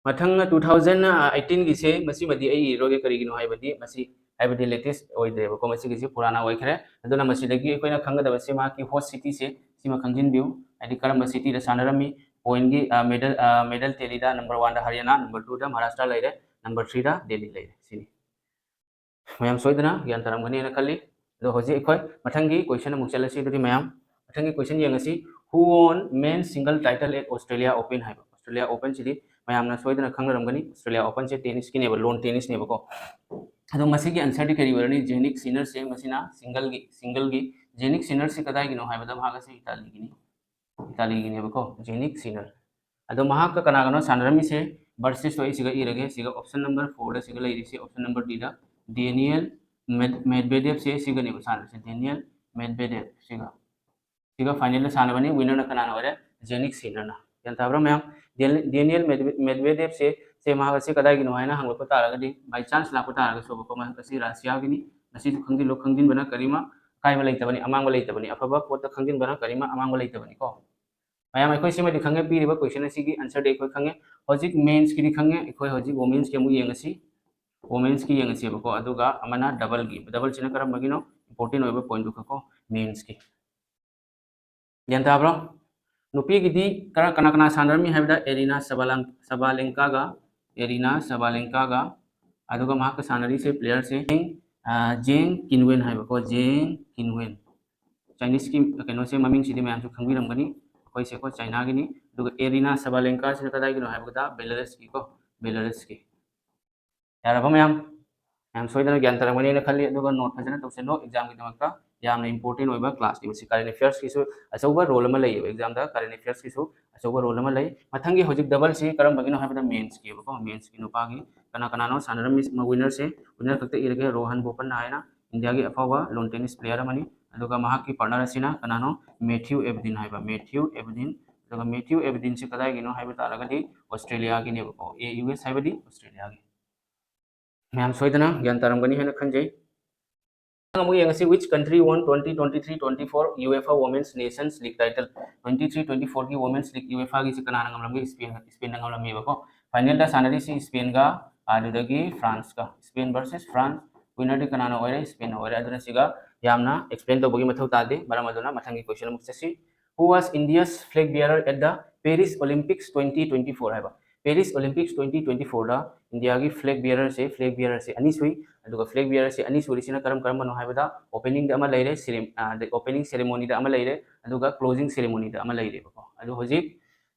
ꯃꯊꯪꯅ two thousand eighteenꯒꯤꯁꯦ, ꯃꯁꯤꯃꯗꯤ ꯑꯩ ꯏꯔꯣꯏꯒꯦ꯫ ꯀꯔꯤꯒꯤꯅꯣ ꯍꯥꯏꯕꯗꯤ ꯃꯁꯤ, ꯍꯥꯏꯕꯗꯤ latest ꯑꯣꯏꯗ꯭ꯔꯦꯕꯀꯣ, ꯃꯁꯤꯒꯤꯁꯤ ꯄꯨꯔꯥꯅꯥ ꯑꯣꯏꯈ꯭ꯔꯦ꯫ ꯑꯗꯨꯅ ꯃꯁꯤꯗꯒꯤ ꯑꯩꯈꯣꯏꯅ ꯈꯪꯒꯗꯕꯁꯤ ꯃꯍꯥꯛꯀꯤ host cityꯁꯦ, ꯁꯤꯃ ꯈꯪꯖꯤꯟꯕꯤꯌꯨ꯫ ꯍꯥꯏꯗꯤ ꯀꯔꯝꯕ cityꯗ ꯁꯥꯟꯅꯔꯝꯃꯤ? Pointꯒꯤ medal, medal tallyꯗ number oneꯗ Haryana, number twoꯗ Maharashtra ꯂꯩꯔꯦ, number threeꯗ Delhi ꯂꯩꯔꯦ꯫ ꯁꯤꯅꯤ꯫ ꯃꯌꯥꯝ ꯁꯣꯏꯗꯅ ꯒ꯭ꯌꯥꯟ ꯇꯥꯔꯝꯒꯅꯤ ꯍꯥꯏꯅ ꯈꯜꯂꯤ꯫ ꯑꯗꯣ ꯍꯧꯖꯤꯛ ꯑꯩꯈꯣꯏ ꯃꯊꯪꯒꯤ question ꯑꯃꯨꯛ ꯆꯠꯂꯁꯤ꯫ ꯑꯗꯨꯗꯤ ꯃꯌꯥꯝ ꯃꯊꯪꯒꯤ question ꯌꯦꯡꯉꯁꯤ꯫ Who won men's single title at Australia Open ꯍꯥꯏꯕ꯫ Australia Openꯁꯤꯗꯤ ꯃꯌꯥꯝꯅ ꯁꯣꯏꯗꯅ ꯈꯪꯅꯔꯝꯒꯅꯤ꯫ Australia Openꯁꯦ tennisꯀꯤꯅꯦꯕ, lawn tennisꯅꯦꯕꯀꯣ꯫ ꯑꯗꯣ ꯃꯁꯤꯒꯤ answerꯗꯤ ꯀꯔꯤ ꯑꯣꯏꯔꯅꯤ? Jannik Sinnerꯁꯦ, ꯃꯁꯤꯅ singleꯒꯤ, singleꯒꯤ꯫ Jannik Sinnerꯁꯤ ꯀꯗꯥꯏꯒꯤꯅꯣ ꯍꯥꯏꯕꯗ ꯃꯍꯥꯛ ꯑꯁꯤ Italyꯒꯤꯅꯤ꯫ Italyꯒꯤꯅꯦꯕꯀꯣ, Jannik Sinner꯫ ꯑꯗꯣ ꯃꯍꯥꯛꯀ ꯀꯅꯥꯒꯅꯣ ꯁꯥꯟꯅꯔꯝꯃꯤꯁꯦ? Versus ꯇꯣ ꯑꯩ ꯁꯤꯒ ꯏꯔꯒꯦ꯫ ꯁꯤꯒ option number fourꯗ ꯁꯤꯒ ꯂꯩꯔꯤꯁꯦ, option number Dꯗ Daniil Med-, Medvedevꯁꯦ ꯁꯤꯒꯅꯦꯕ ꯁꯥꯟꯅꯔꯤꯁꯦ, Daniil Medvedev ꯁꯤꯒ꯫ ꯁꯤꯒ finalꯗ ꯁꯥꯟꯅꯕꯅꯤ꯫ Winnerꯅ ꯀꯅꯥꯅ ꯑꯣꯏꯔꯦ? Jannik Sinnerꯅ꯫ ꯒ꯭ꯌꯥꯟ ꯇꯥꯕ꯭ꯔꯥ ꯃꯌꯥꯝ? Daniil, Daniil Medve-, Medvedevꯁꯦ, ꯁꯦ ꯃꯍꯥꯛ ꯑꯁꯤ ꯀꯗꯥꯏꯒꯤꯅꯣ ꯍꯥꯏꯅ ꯍꯪꯂꯛꯄ ꯇꯥꯔꯒꯗꯤ, by chance ꯂꯥꯛꯄ ꯇꯥꯔꯒꯁꯨ, ꯃꯍꯥꯛ ꯑꯁꯤ Russiaꯒꯤꯅꯤ꯫ ꯃꯁꯤꯁꯨ ꯈꯪꯖꯤꯜꯂꯨ, ꯈꯪꯖꯤꯟꯕꯅ ꯀꯔꯤꯃ ꯑꯀꯥꯏꯕ ꯂꯩꯇꯕꯅꯤ, ꯑꯃꯥꯡꯕ ꯂꯩꯇꯕꯅꯤ꯫ ꯑꯐꯕ ꯄꯣꯠꯇ ꯈꯪꯖꯤꯟꯕꯅ ꯀꯔꯤꯃ ꯑꯃꯥꯡꯕ ꯂꯩꯇꯕꯅꯤꯀꯣ꯫ ꯃꯌꯥꯝ, ꯑꯩꯈꯣꯏ ꯁꯤꯃꯗꯤ ꯈꯪꯉꯦ, ꯄꯤꯔꯤꯕ question ꯑꯁꯤꯒꯤ answerꯗꯤ ꯑꯩꯈꯣꯏ ꯈꯪꯉꯦ꯫ ꯍꯧꯖꯤꯛ mensꯀꯤꯗꯤ ꯈꯪꯉꯦ, ꯑꯩꯈꯣꯏ ꯍꯧꯖꯤꯛ womenꯁꯀꯤ ꯑꯃꯨꯛ ꯌꯦꯡꯉꯁꯤ꯫ Womenꯁꯀꯤ ꯌꯦꯡꯉꯁꯦꯕꯀꯣ꯫ ꯑꯗꯨꯒ ꯑꯃꯅ doubleꯒꯤ, doubleꯁꯤꯅ ꯀꯔꯝꯕꯒꯤꯅꯣ? Important ꯑꯣꯏꯕ pointꯗꯨ ꯈꯛꯀꯣ, mensꯀꯤ꯫ ꯒ꯭ꯌꯥꯟ ꯇꯥꯕ꯭ꯔꯣ? ꯅꯨꯄꯤꯒꯤꯗꯤ ꯀꯔ-, ꯀꯅꯥ ꯀꯅꯥ ꯁꯥꯟꯅꯔꯝꯃꯤ ꯍꯥꯏꯕꯗ Aryna Sabalan-, Sabalenkaꯒ, Aryna Sabalenkaꯒ, ꯑꯗꯨꯒ ꯃꯍꯥꯛꯀ ꯁꯥꯟꯅꯔꯤꯁꯦ playerꯁꯦ, ꯑ, Zheng Qinwen ꯍꯥꯏꯕꯀꯣ, Zheng Qinwen꯫ Chineseꯀꯤ ꯀꯩꯅꯣꯁꯦ, ꯃꯃꯤꯡꯁꯤꯗꯤ ꯃꯌꯥꯝꯁꯨ ꯈꯪꯕꯤꯔꯝꯒꯅꯤ꯫ ꯑꯩꯈꯣꯏꯁꯦ ꯑꯩꯈꯣꯏ ꯆꯥꯏꯅꯥꯒꯤꯅꯤ꯫ ꯑꯗꯨꯒ ꯑꯦꯔꯤꯅꯥ ꯁꯕꯥꯂꯦꯟꯀꯥꯁꯤꯅ ꯀꯗꯥꯏꯒꯤꯅꯣ ꯍꯥꯏꯕꯗ ꯕꯦꯂꯥꯔꯁꯀꯤꯀꯣ, ꯕꯦꯂꯥꯔꯁꯀꯤ꯫ ꯌꯥꯔꯕ ꯃꯌꯥꯝ? ꯃꯌꯥꯝ ꯁꯣꯏꯗꯅ ꯒ꯭ꯌꯥꯟ ꯇꯥꯔꯝꯒꯅꯤꯅ ꯈꯜꯂꯤ꯫ ꯑꯗꯨꯒ ꯅꯣꯠ ꯐꯖꯅ ꯇꯧꯁꯤꯜꯂꯣ ꯑꯦꯛꯖꯥꯝꯒꯤꯗꯃꯛꯇ꯫ ꯌꯥꯝꯅ ꯏꯝꯄꯣꯔꯇꯦꯟ ꯑꯣꯏꯕ ꯀ꯭ꯂꯥꯁꯅꯦꯕ ꯁꯤ꯫ ꯀꯔꯦꯟ ꯑꯦꯐꯤꯌꯔꯁꯀꯤꯁꯨ ꯑꯆꯧꯕ ꯔꯣꯜ ꯑꯃ ꯂꯩꯌꯦꯕ ꯑꯦꯛꯖꯥꯝꯗ, ꯀꯔꯦꯟ ꯑꯦꯐꯤꯌꯔꯁꯀꯤꯁꯨ ꯑꯆꯧꯕ ꯔꯣꯜ ꯑꯃ ꯂꯩ꯫ ꯃꯊꯪꯒꯤ ꯍꯧꯖꯤꯛ ꯗꯕꯜꯁꯤ ꯀꯔꯝꯕꯒꯤꯅꯣ ꯍꯥꯏꯕꯗ ꯃꯦꯟꯁꯀꯤꯕꯀꯣ, ꯃꯦꯟꯁꯀꯤ ꯅꯨꯄꯥꯒꯤ꯫ ꯀꯅꯥ ꯀꯅꯥꯅꯣ ꯁꯥꯟꯅꯔꯝꯃꯤ ꯋꯤꯟꯅꯔꯁꯦ? ꯋꯤꯟꯅꯔ ꯈꯛꯇ ꯏꯔꯒꯦ, ꯔꯣꯍꯟ ꯕꯣꯄꯟꯅ ꯍꯥꯏꯅ ꯏꯟꯗꯤꯌꯥꯒꯤ ꯑꯐꯥꯎꯕ ꯂꯣꯟ ꯇꯦꯅꯤꯁ ꯄ꯭ꯂꯦꯌꯔ ꯑꯃꯅꯤ꯫ ꯑꯗꯨꯒ ꯃꯍꯥꯛꯀꯤ ꯄꯥꯔꯠꯅꯔ ꯑꯁꯤꯅ ꯀꯅꯥꯅꯣ? ꯃꯦꯊ꯭ꯌꯨ ꯑꯦꯕꯗꯤꯟ ꯍꯥꯏꯕ, ꯃꯦꯊ꯭ꯌꯨ ꯑꯦꯕꯗꯤꯟ꯫ ꯑꯗꯨꯒ ꯃꯦꯊ꯭ꯌꯨ ꯑꯦꯕꯗꯤꯟꯁꯤ ꯀꯗꯥꯏꯒꯤꯅꯣ ꯍꯥꯏꯕ ꯇꯥꯔꯒꯗꯤ ꯑꯣꯁꯇ꯭ꯔꯦꯂꯤꯌꯥꯒꯤꯅꯦꯕꯀꯣ, ꯑꯦ ꯌꯨ ꯑꯦꯁ ꯍꯥꯏꯕꯗꯤ ꯑꯣꯁꯇ꯭ꯔꯦꯂꯤꯌꯥꯒꯤ꯫ ꯃꯌꯥꯝ ꯁꯣꯏꯗꯅ ꯒ꯭ꯌꯥꯟ ꯇꯥꯔꯝꯒꯅꯤ ꯍꯥꯏꯅ ꯈꯟꯖꯩ꯫ ꯑꯃꯨꯛ ꯌꯦꯡꯉꯁꯤ, which country won twenty twenty-three twenty-four UEFA Women's Nations League title? Twenty three twenty four ꯒꯤ Women's League UEFAꯒꯤꯁꯤ ꯀꯅꯥꯅ ꯉꯝꯂꯝꯒꯦ? ꯏꯁꯄꯦꯟ, ꯏꯁꯄꯦꯟꯅ ꯉꯝꯂꯝꯃꯦꯕꯀꯣ꯫ ꯐꯥꯏꯅꯦꯜꯗ ꯁꯥꯟꯅꯔꯤꯁꯤ ꯏꯁꯄꯦꯟꯒ ꯑꯗꯨꯗꯒꯤ ꯐ꯭ꯔꯥꯟꯁꯀ꯫ Spain versus France. ꯋꯤꯟꯅꯔꯗꯤ ꯀꯅꯥꯅ ꯑꯣꯏꯔꯦ? ꯏꯁꯄꯦꯟꯅ ꯑꯣꯏꯔꯦ꯫ ꯑꯗꯨꯅ ꯁꯤꯒ ꯌꯥꯝꯅ ꯑꯦꯛꯁꯄ꯭ꯂꯦꯟ ꯇꯧꯕꯒꯤ ꯃꯊꯧ ꯇꯥꯗꯦ꯫ ꯃꯔꯝ ꯑꯗꯨꯅ ꯃꯊꯪꯒꯤ ꯀꯣꯏꯁꯟ ꯑꯃꯨꯛ ꯆꯠꯁꯤ꯫ Who was India's flag bearer at the Paris Olympics twenty twenty four ꯍꯥꯏꯕ? ꯄꯦꯔꯤꯁ ꯑꯣꯂꯤꯝꯄꯤꯛꯁ twenty twenty fourꯗ ꯏꯟꯗꯤꯌꯥꯒꯤ ꯐ꯭ꯂꯦꯒ ꯕꯤꯌꯔꯔꯁꯦ, ꯐ꯭ꯂꯦꯒ ꯕꯤꯌꯔꯔꯁꯦ ꯑꯅꯤ ꯁꯨꯏ꯫ ꯑꯗꯨꯒ ꯐ꯭ꯂꯦꯒ ꯕꯤꯌꯔꯔꯁꯦ ꯑꯅꯤ ꯁꯨꯔꯤꯁꯤꯅ ꯀꯔꯝ ꯀꯔꯝꯕꯅꯣ ꯍꯥꯏꯕꯗ, ꯑꯣꯄꯦꯅꯤꯡꯗ ꯑꯃ ꯂꯩꯔꯦ, ꯁꯦꯔꯦꯝ-, ꯑ, ꯑꯗꯩ ꯑꯣꯄꯦꯅꯤꯡ ꯁꯦꯔꯦꯃꯣꯅꯤꯗ ꯑꯃ ꯂꯩꯔꯦ, ꯑꯗꯨꯒ ꯀ꯭ꯂꯣꯖꯤꯡ ꯁꯦꯔꯦꯃꯣꯅꯤꯗ ꯑꯃ ꯂꯩꯔꯦꯕꯀꯣ꯫ ꯑꯗꯨ ꯍꯧꯖꯤꯛ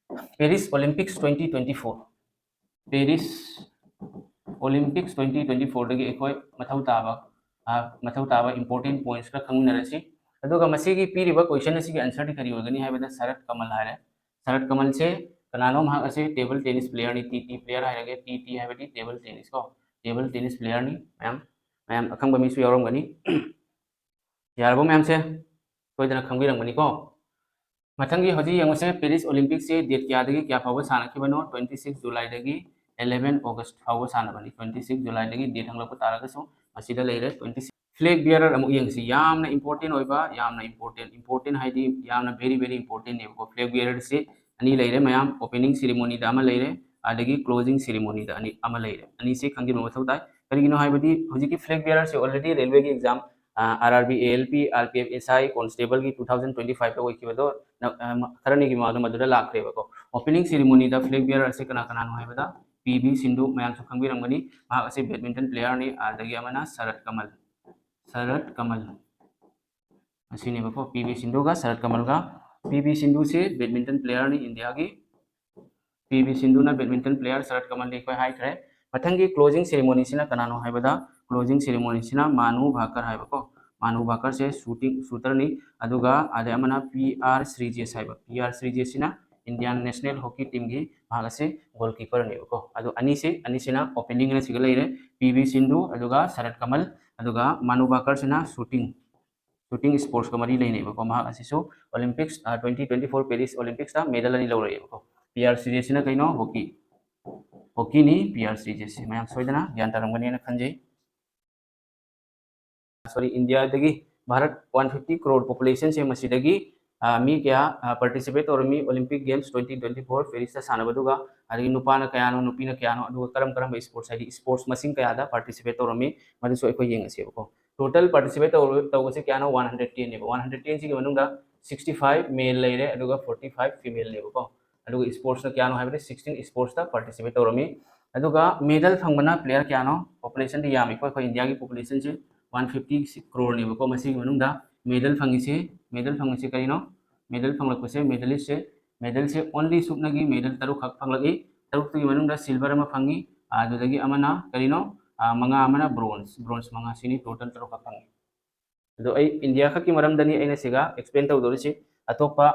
Paris Olympics twenty twenty four, Paris Olympics twenty twenty fourꯗꯒꯤ ꯑꯩꯈꯣꯏ ꯃꯊꯧ ꯇꯥꯕ, ꯑ, ꯃꯊꯧ ꯇꯥꯕ ꯏꯝꯄꯣꯔꯇꯦꯟ ꯄꯣꯏꯟꯠꯁ ꯈꯔ ꯈꯪꯃꯤꯟꯅꯔꯁꯤ꯫ ꯑꯗꯨꯒ ꯃꯁꯤꯒꯤ ꯄꯤꯔꯤꯕ ꯀꯣꯏꯁꯟ ꯑꯁꯤꯒꯤ ꯑꯟꯁꯔꯗꯤ ꯀꯔꯤ ꯑꯣꯏꯒꯅꯤ ꯍꯥꯏꯕꯗ ꯁꯔꯠ ꯀꯃꯜ ꯍꯥꯏꯔꯦ꯫ ꯁꯔꯠ ꯀꯃꯜꯁꯦ ꯀꯅꯥꯅꯣ? ꯃꯍꯥꯛ ꯑꯁꯦ ꯇꯦꯕꯜ ꯇꯦꯅꯤꯁ ꯄ꯭ꯂꯦꯌꯔꯅꯤ, ꯇꯤ ꯇꯤ ꯄ꯭ꯂꯦꯌꯔ ꯍꯥꯏꯔꯒꯦ, ꯇꯤ ꯇꯤ ꯍꯥꯏꯕꯗꯤ ꯇꯦꯕꯜ ꯇꯦꯅꯤꯁ ꯀꯣ, ꯇꯦꯕꯜ ꯇꯦꯅꯤꯁ ꯄ꯭ꯂꯦꯌꯔꯅꯤ꯫ ꯃꯌꯥꯝ, ꯃꯌꯥꯝ ꯑꯈꯪꯕ ꯃꯤꯁꯨ ꯌꯥꯎꯔꯝꯒꯅꯤ꯫ ꯌꯥꯔꯕꯣ ꯃꯌꯥꯝꯁꯦ? ꯁꯣꯏꯗꯅ ꯈꯪꯕꯤꯔꯝꯒꯅꯤꯀꯣ꯫ ꯃꯊꯪꯒꯤ ꯍꯧꯖꯤꯛ ꯌꯦꯡꯉꯨꯁꯦ, ꯄꯦꯔꯤꯁ ꯑꯣꯂꯤꯝꯄꯤꯛꯁꯦ ꯗꯦꯠ ꯀꯌꯥꯗꯒꯤ ꯀꯌꯥ ꯐꯥꯎꯕ ꯁꯥꯟꯅꯈꯤꯕꯅꯣ? Twenty six Julyꯗꯒꯤ eleven August ꯐꯥꯎꯕ ꯁꯥꯟꯅꯕꯅꯤ꯫ Twenty six Julyꯗꯒꯤ ꯗꯦꯠ ꯍꯪꯂꯛꯄ ꯇꯥꯔꯒꯁꯨ ꯃꯁꯤꯗ ꯂꯩꯔꯦ꯫ Twenty six, ꯐ꯭ꯂꯦꯒ ꯕꯤꯌꯔꯔ ꯑꯃꯨꯛ ꯌꯦꯡꯁꯤ꯫ ꯌꯥꯝꯅ ꯏꯝꯄꯣꯔꯇꯦꯟ ꯑꯣꯏꯕ, ꯌꯥꯝꯅ ꯏꯝꯄꯣꯔꯇꯦꯟ, ꯏꯝꯄꯣꯔꯇꯦꯟ ꯍꯥꯏꯗꯤ ꯌꯥꯝꯅ very very importantꯅꯦꯕꯀꯣ꯫ ꯐ꯭ꯂꯦꯒ ꯕꯤꯌꯔꯔꯁꯤ ꯑꯅꯤ ꯂꯩꯔꯦ ꯃꯌꯥꯝ, ꯑꯣꯄꯦꯅꯤꯡ ꯁꯦꯔꯦꯃꯣꯅꯤꯗ ꯑꯃ ꯂꯩꯔꯦ, ꯑꯗꯒꯤ ꯀ꯭ꯂꯣꯖꯤꯡ ꯁꯦꯔꯦꯃꯣꯅꯤꯗ ꯑꯅꯤ, ꯑꯃ ꯂꯩꯔꯦ꯫ ꯑꯅꯤꯁꯤ ꯈꯪꯖꯤꯟꯕ ꯃꯊꯧ ꯇꯥꯏ꯫ ꯀꯔꯤꯒꯤꯅꯣ ꯍꯥꯏꯕꯗꯤ ꯍꯧꯖꯤꯛꯀꯤ ꯐ꯭ꯂꯦꯒ ꯕꯤꯌꯔꯔꯁꯦ already ꯔꯦꯜꯋꯦꯒꯤ exam, R R B, A L P, R P F, S I, ꯀꯣꯟꯁꯇꯦꯕꯜꯒꯤ two thousand twenty fiveꯇ ꯑꯣꯏꯈꯤꯕꯗꯣ, ꯅ-, ꯑ, ꯃ-, ꯈꯔꯅꯤꯒꯤ ꯃꯃꯥꯡꯗ ꯃꯗꯨꯗ ꯂꯥꯛꯈ꯭ꯔꯦꯕꯀꯣ꯫ ꯑꯣꯄꯦꯅꯤꯡ ꯁꯦꯔꯦꯃꯣꯅꯤꯗ ꯐ꯭ꯂꯦꯒ ꯕꯤꯌꯔꯔꯁꯦ ꯀꯅꯥ ꯀꯅꯥꯅꯣ ꯍꯥꯏꯕꯗ ꯄꯤ ꯕꯤ ꯁꯤꯟꯙꯨ, ꯃꯌꯥꯝꯁꯨ ꯈꯪꯕꯤꯔꯝꯒꯅꯤ, ꯃꯍꯥꯛ ꯑꯁꯤ ꯕꯦꯗꯃꯤꯟꯇꯟ ꯄ꯭ꯂꯦꯌꯔꯅꯤ꯫ ꯑꯗꯒꯤ ꯑꯃꯅ ꯁꯔꯠ ꯀꯃꯜ, ꯁꯔꯠ ꯀꯃꯜ ꯑꯁꯤꯅꯦꯕꯀꯣ, ꯄꯤ ꯕꯤ ꯁꯤꯟꯙꯨꯒ ꯁꯔꯠ ꯀꯃꯜꯒ꯫ ꯄꯤ ꯚꯤ ꯁꯤꯟꯙꯨꯁꯦ badminton playerꯅꯤ ꯏꯟꯗꯤꯌꯥꯒꯤ꯫ ꯄꯤ ꯚꯤ ꯁꯤꯟꯙꯨꯅ badminton player, ꯁꯔꯠ ꯀꯃꯜꯗꯤ ꯑꯩꯈꯣꯏ ꯍꯥꯏꯈ꯭ꯔꯦ꯫ ꯃꯊꯪꯒꯤ closing ceremonyꯁꯤꯅ ꯀꯅꯥꯅꯣ ꯍꯥꯏꯕꯗ, closing ceremonyꯁꯤꯅ ꯃꯥꯅꯨ ꯚꯥꯀꯔ ꯍꯥꯏꯕꯀꯣ, ꯃꯥꯅꯨ ꯚꯥꯀꯔꯁꯦ shooting, shooterꯅꯤ꯫ ꯑꯗꯨꯒ ꯑꯗꯩ ꯑꯃꯅ ꯄꯤ ꯑꯥꯔ ꯁ꯭ꯔꯤꯖꯦꯁ ꯍꯥꯏꯕ, ꯄꯤ ꯑꯥꯔ ꯁ꯭ꯔꯤꯖꯦꯁꯁꯤꯅ Indian national hockey teamꯒꯤ, ꯃꯍꯥꯛ ꯑꯁꯦ goalkeeperꯅꯦꯕꯀꯣ꯫ ꯑꯗꯣ ꯑꯅꯤꯁꯦ, ꯑꯅꯤꯁꯤꯅ opening ꯑꯅ ꯁꯤꯒ ꯂꯩꯔꯦ, ꯄꯤ ꯚꯤ ꯁꯤꯟꯙꯨ ꯑꯗꯨꯒ ꯁꯔꯠ ꯀꯃꯜ, ꯑꯗꯨꯒ ꯃꯥꯅꯨ ꯚꯥꯀꯔꯁꯤꯅ shooting, shooting sportsꯀ ꯃꯔꯤ ꯂꯩꯅꯩꯕꯀꯣ꯫ ꯃꯍꯥꯛ ꯑꯁꯤꯁꯨ Olympics, twenty twenty four Paris Olympicsꯇ medal ꯑꯅꯤ ꯂꯧꯔꯛꯑꯦꯕꯀꯣ꯫ ꯄꯤ ꯑꯥꯔ ꯁ꯭ꯔꯤꯖꯦꯁꯁꯤꯅ ꯀꯩꯅꯣ? Hockey, hockeyꯅꯤ ꯄꯤ ꯑꯥꯔ ꯁ꯭ꯔꯤꯖꯦꯁꯁꯤ꯫ ꯃꯌꯥꯝ ꯁꯣꯏꯗꯅ ꯒ꯭ꯌꯥꯟ ꯇꯥꯔꯝꯒꯅꯤꯅ ꯈꯟꯖꯩ꯫ Sorry, ꯏꯟꯗꯤꯌꯥꯗꯒꯤ ꯚꯥꯔꯠ one fifty crore populationꯁꯦ, ꯃꯁꯤꯗꯒꯤ, ꯑ, ꯃꯤ ꯀꯌꯥ, ꯑ, participate ꯇꯧꯔꯝꯃꯤ Olympic Games twenty twenty four Parisꯇ ꯁꯥꯟꯅꯕꯗꯨꯒ? ꯑꯗꯒꯤ ꯅꯨꯄꯥꯅ ꯀꯌꯥꯅꯣ, ꯅꯨꯄꯤꯅ ꯀꯌꯥꯅꯣ, ꯑꯗꯨꯒ ꯀꯔꯝ ꯀꯔꯝꯕ sports, ꯍꯥꯏꯗꯤ sports ꯃꯁꯤꯡ ꯀꯌꯥꯗ participate ꯇꯧꯔꯝꯃꯤ, ꯃꯗꯨꯁꯨ ꯑꯩꯈꯣꯏ ꯌꯦꯡꯉꯁꯦꯕꯀꯣ꯫ Total participate ꯇꯧꯔ-, ꯇꯧꯕꯁꯦ ꯀꯌꯥꯅꯣ? One hundred tenꯅꯦꯕ꯫ One hundred tenꯁꯤꯒꯤ ꯃꯅꯨꯡꯗ sixty five male ꯂꯩꯔꯦ, ꯑꯗꯨꯒ forty five femaleꯅꯦꯕꯀꯣ꯫ ꯑꯗꯨꯒ sportsꯅ ꯀꯌꯥꯅꯣ ꯍꯥꯏꯕꯗꯤ sixteen sportsꯇ participate ꯇꯧꯔꯝꯃꯤ꯫ ꯑꯗꯨꯒ medal ꯐꯪꯕꯅ player ꯀꯌꯥꯅꯣ? Populationꯗꯤ ꯌꯥꯝꯃꯤꯀꯣ, ꯑꯩꯈꯣꯏ ꯏꯟꯗꯤꯌꯥꯒꯤ populationꯁꯦ one fifty croreꯅꯦꯕꯀꯣ꯫ ꯃꯁꯤꯒꯤ ꯃꯅꯨꯡꯗ medal ꯐꯪꯉꯤꯁꯦ, medal ꯐꯪꯉꯤꯁꯦ ꯀꯔꯤꯅꯣ? Medal ꯐꯪꯂꯛꯄꯁꯦ, medalistꯁꯦ, medalꯁꯦ only ꯁꯨꯞꯅꯒꯤ medal ꯇꯔꯨꯛꯈꯛ ꯐꯪꯂꯛꯏ꯫ ꯇꯔꯨꯛꯇꯨꯒꯤ ꯃꯅꯨꯡꯗ silver ꯑꯃ ꯐꯪꯉꯤ, ꯑꯗꯨꯗꯒꯤ ꯑꯃꯅ ꯀꯔꯤꯅꯣ? ꯑ, ꯃꯉꯥ ꯑꯃꯅ bronze, bronze ꯃꯉꯥ, ꯁꯤꯅꯤ total ꯇꯔꯨꯛꯈꯛ ꯐꯪꯉꯤ꯫ ꯑꯗꯣ ꯑꯩ ꯏꯟꯗꯤꯌꯥ ꯈꯛꯀꯤ ꯃꯔꯝꯗꯅꯤ ꯑꯩꯅ ꯁꯤꯒ explain ꯇꯧꯗꯧꯔꯤꯁꯤ꯫ ꯑꯇꯣꯞꯄ,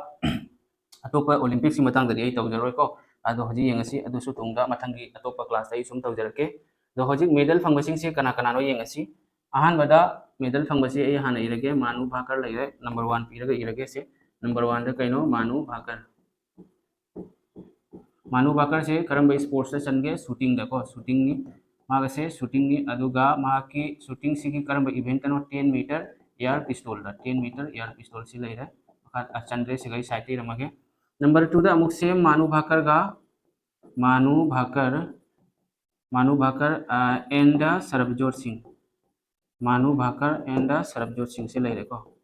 ꯑꯇꯣꯞꯄ Olympicsꯀꯤ ꯃꯇꯥꯡꯗꯗꯤ ꯑꯩ ꯇꯧꯖꯔꯣꯏꯀꯣ꯫ ꯑꯗꯣ ꯍꯧꯖꯤꯛ ꯌꯦꯡꯉꯁꯤ, ꯑꯗꯨꯁꯨ ꯇꯨꯡꯗ ꯃꯊꯪꯒꯤ ꯑꯇꯣꯞꯄ classꯇ ꯑꯩ ꯁꯨꯝ ꯇꯧꯖꯔꯛꯀꯦ꯫ ꯑꯗꯣ ꯍꯧꯖꯤꯛ medal ꯐꯪꯕꯁꯤꯡꯁꯦ ꯀꯅꯥ ꯀꯅꯥꯅꯣ ꯌꯦꯡꯉꯁꯤ꯫ ꯑꯍꯥꯟꯕꯗ medal ꯐꯪꯕꯁꯦ ꯑꯩ ꯍꯥꯟꯅ ꯏꯔꯒꯦ, ꯃꯥꯅꯨ ꯚꯥꯀꯔ ꯂꯩꯔꯦ, number one ꯄꯤꯔꯒ ꯏꯔꯒꯦ ꯁꯦ꯫ Number oneꯗ ꯀꯩꯅꯣ? ꯃꯥꯅꯨ ꯚꯥꯀꯔ꯫ ꯃꯥꯅꯨ ꯚꯥꯀꯔꯁꯦ ꯀꯔꯝꯕ sportsꯇ ꯆꯟꯒꯦ? Shootingꯗꯀꯣ, shootingꯅꯤ꯫ ꯃꯥꯒꯁꯦ shootingꯅꯤ, ꯑꯗꯨꯒ ꯃꯍꯥꯛꯀꯤ shootingꯁꯤꯒꯤ ꯀꯔꯝꯕ eventꯅꯣ? Ten meter air pistolꯗ, ten meter air pistolꯁꯤ ꯂꯩꯔꯦ꯫ ꯃꯈꯥ, ꯑ, ꯆꯟꯗ꯭ꯔꯦ, ꯁꯤꯒ ꯑꯩ sideꯇ ꯏꯔꯝꯃꯒꯦ꯫ Number twoꯗ ꯑꯃꯨꯛ same ꯃꯥꯅꯨ ꯚꯥꯀꯔꯒ, ꯃꯥꯅꯨ ꯚꯥꯀꯔ, ꯃꯥꯅꯨ ꯚꯥꯀꯔ, ꯑ, and ꯁꯔꯕꯖꯣꯠ ꯁꯤꯡ꯫ ꯃꯥꯅꯨ ꯚꯥꯀꯔ and ꯁꯔꯕꯖꯣꯠ ꯁꯤꯡꯁꯦ ꯂꯩꯔꯦꯀꯣ꯫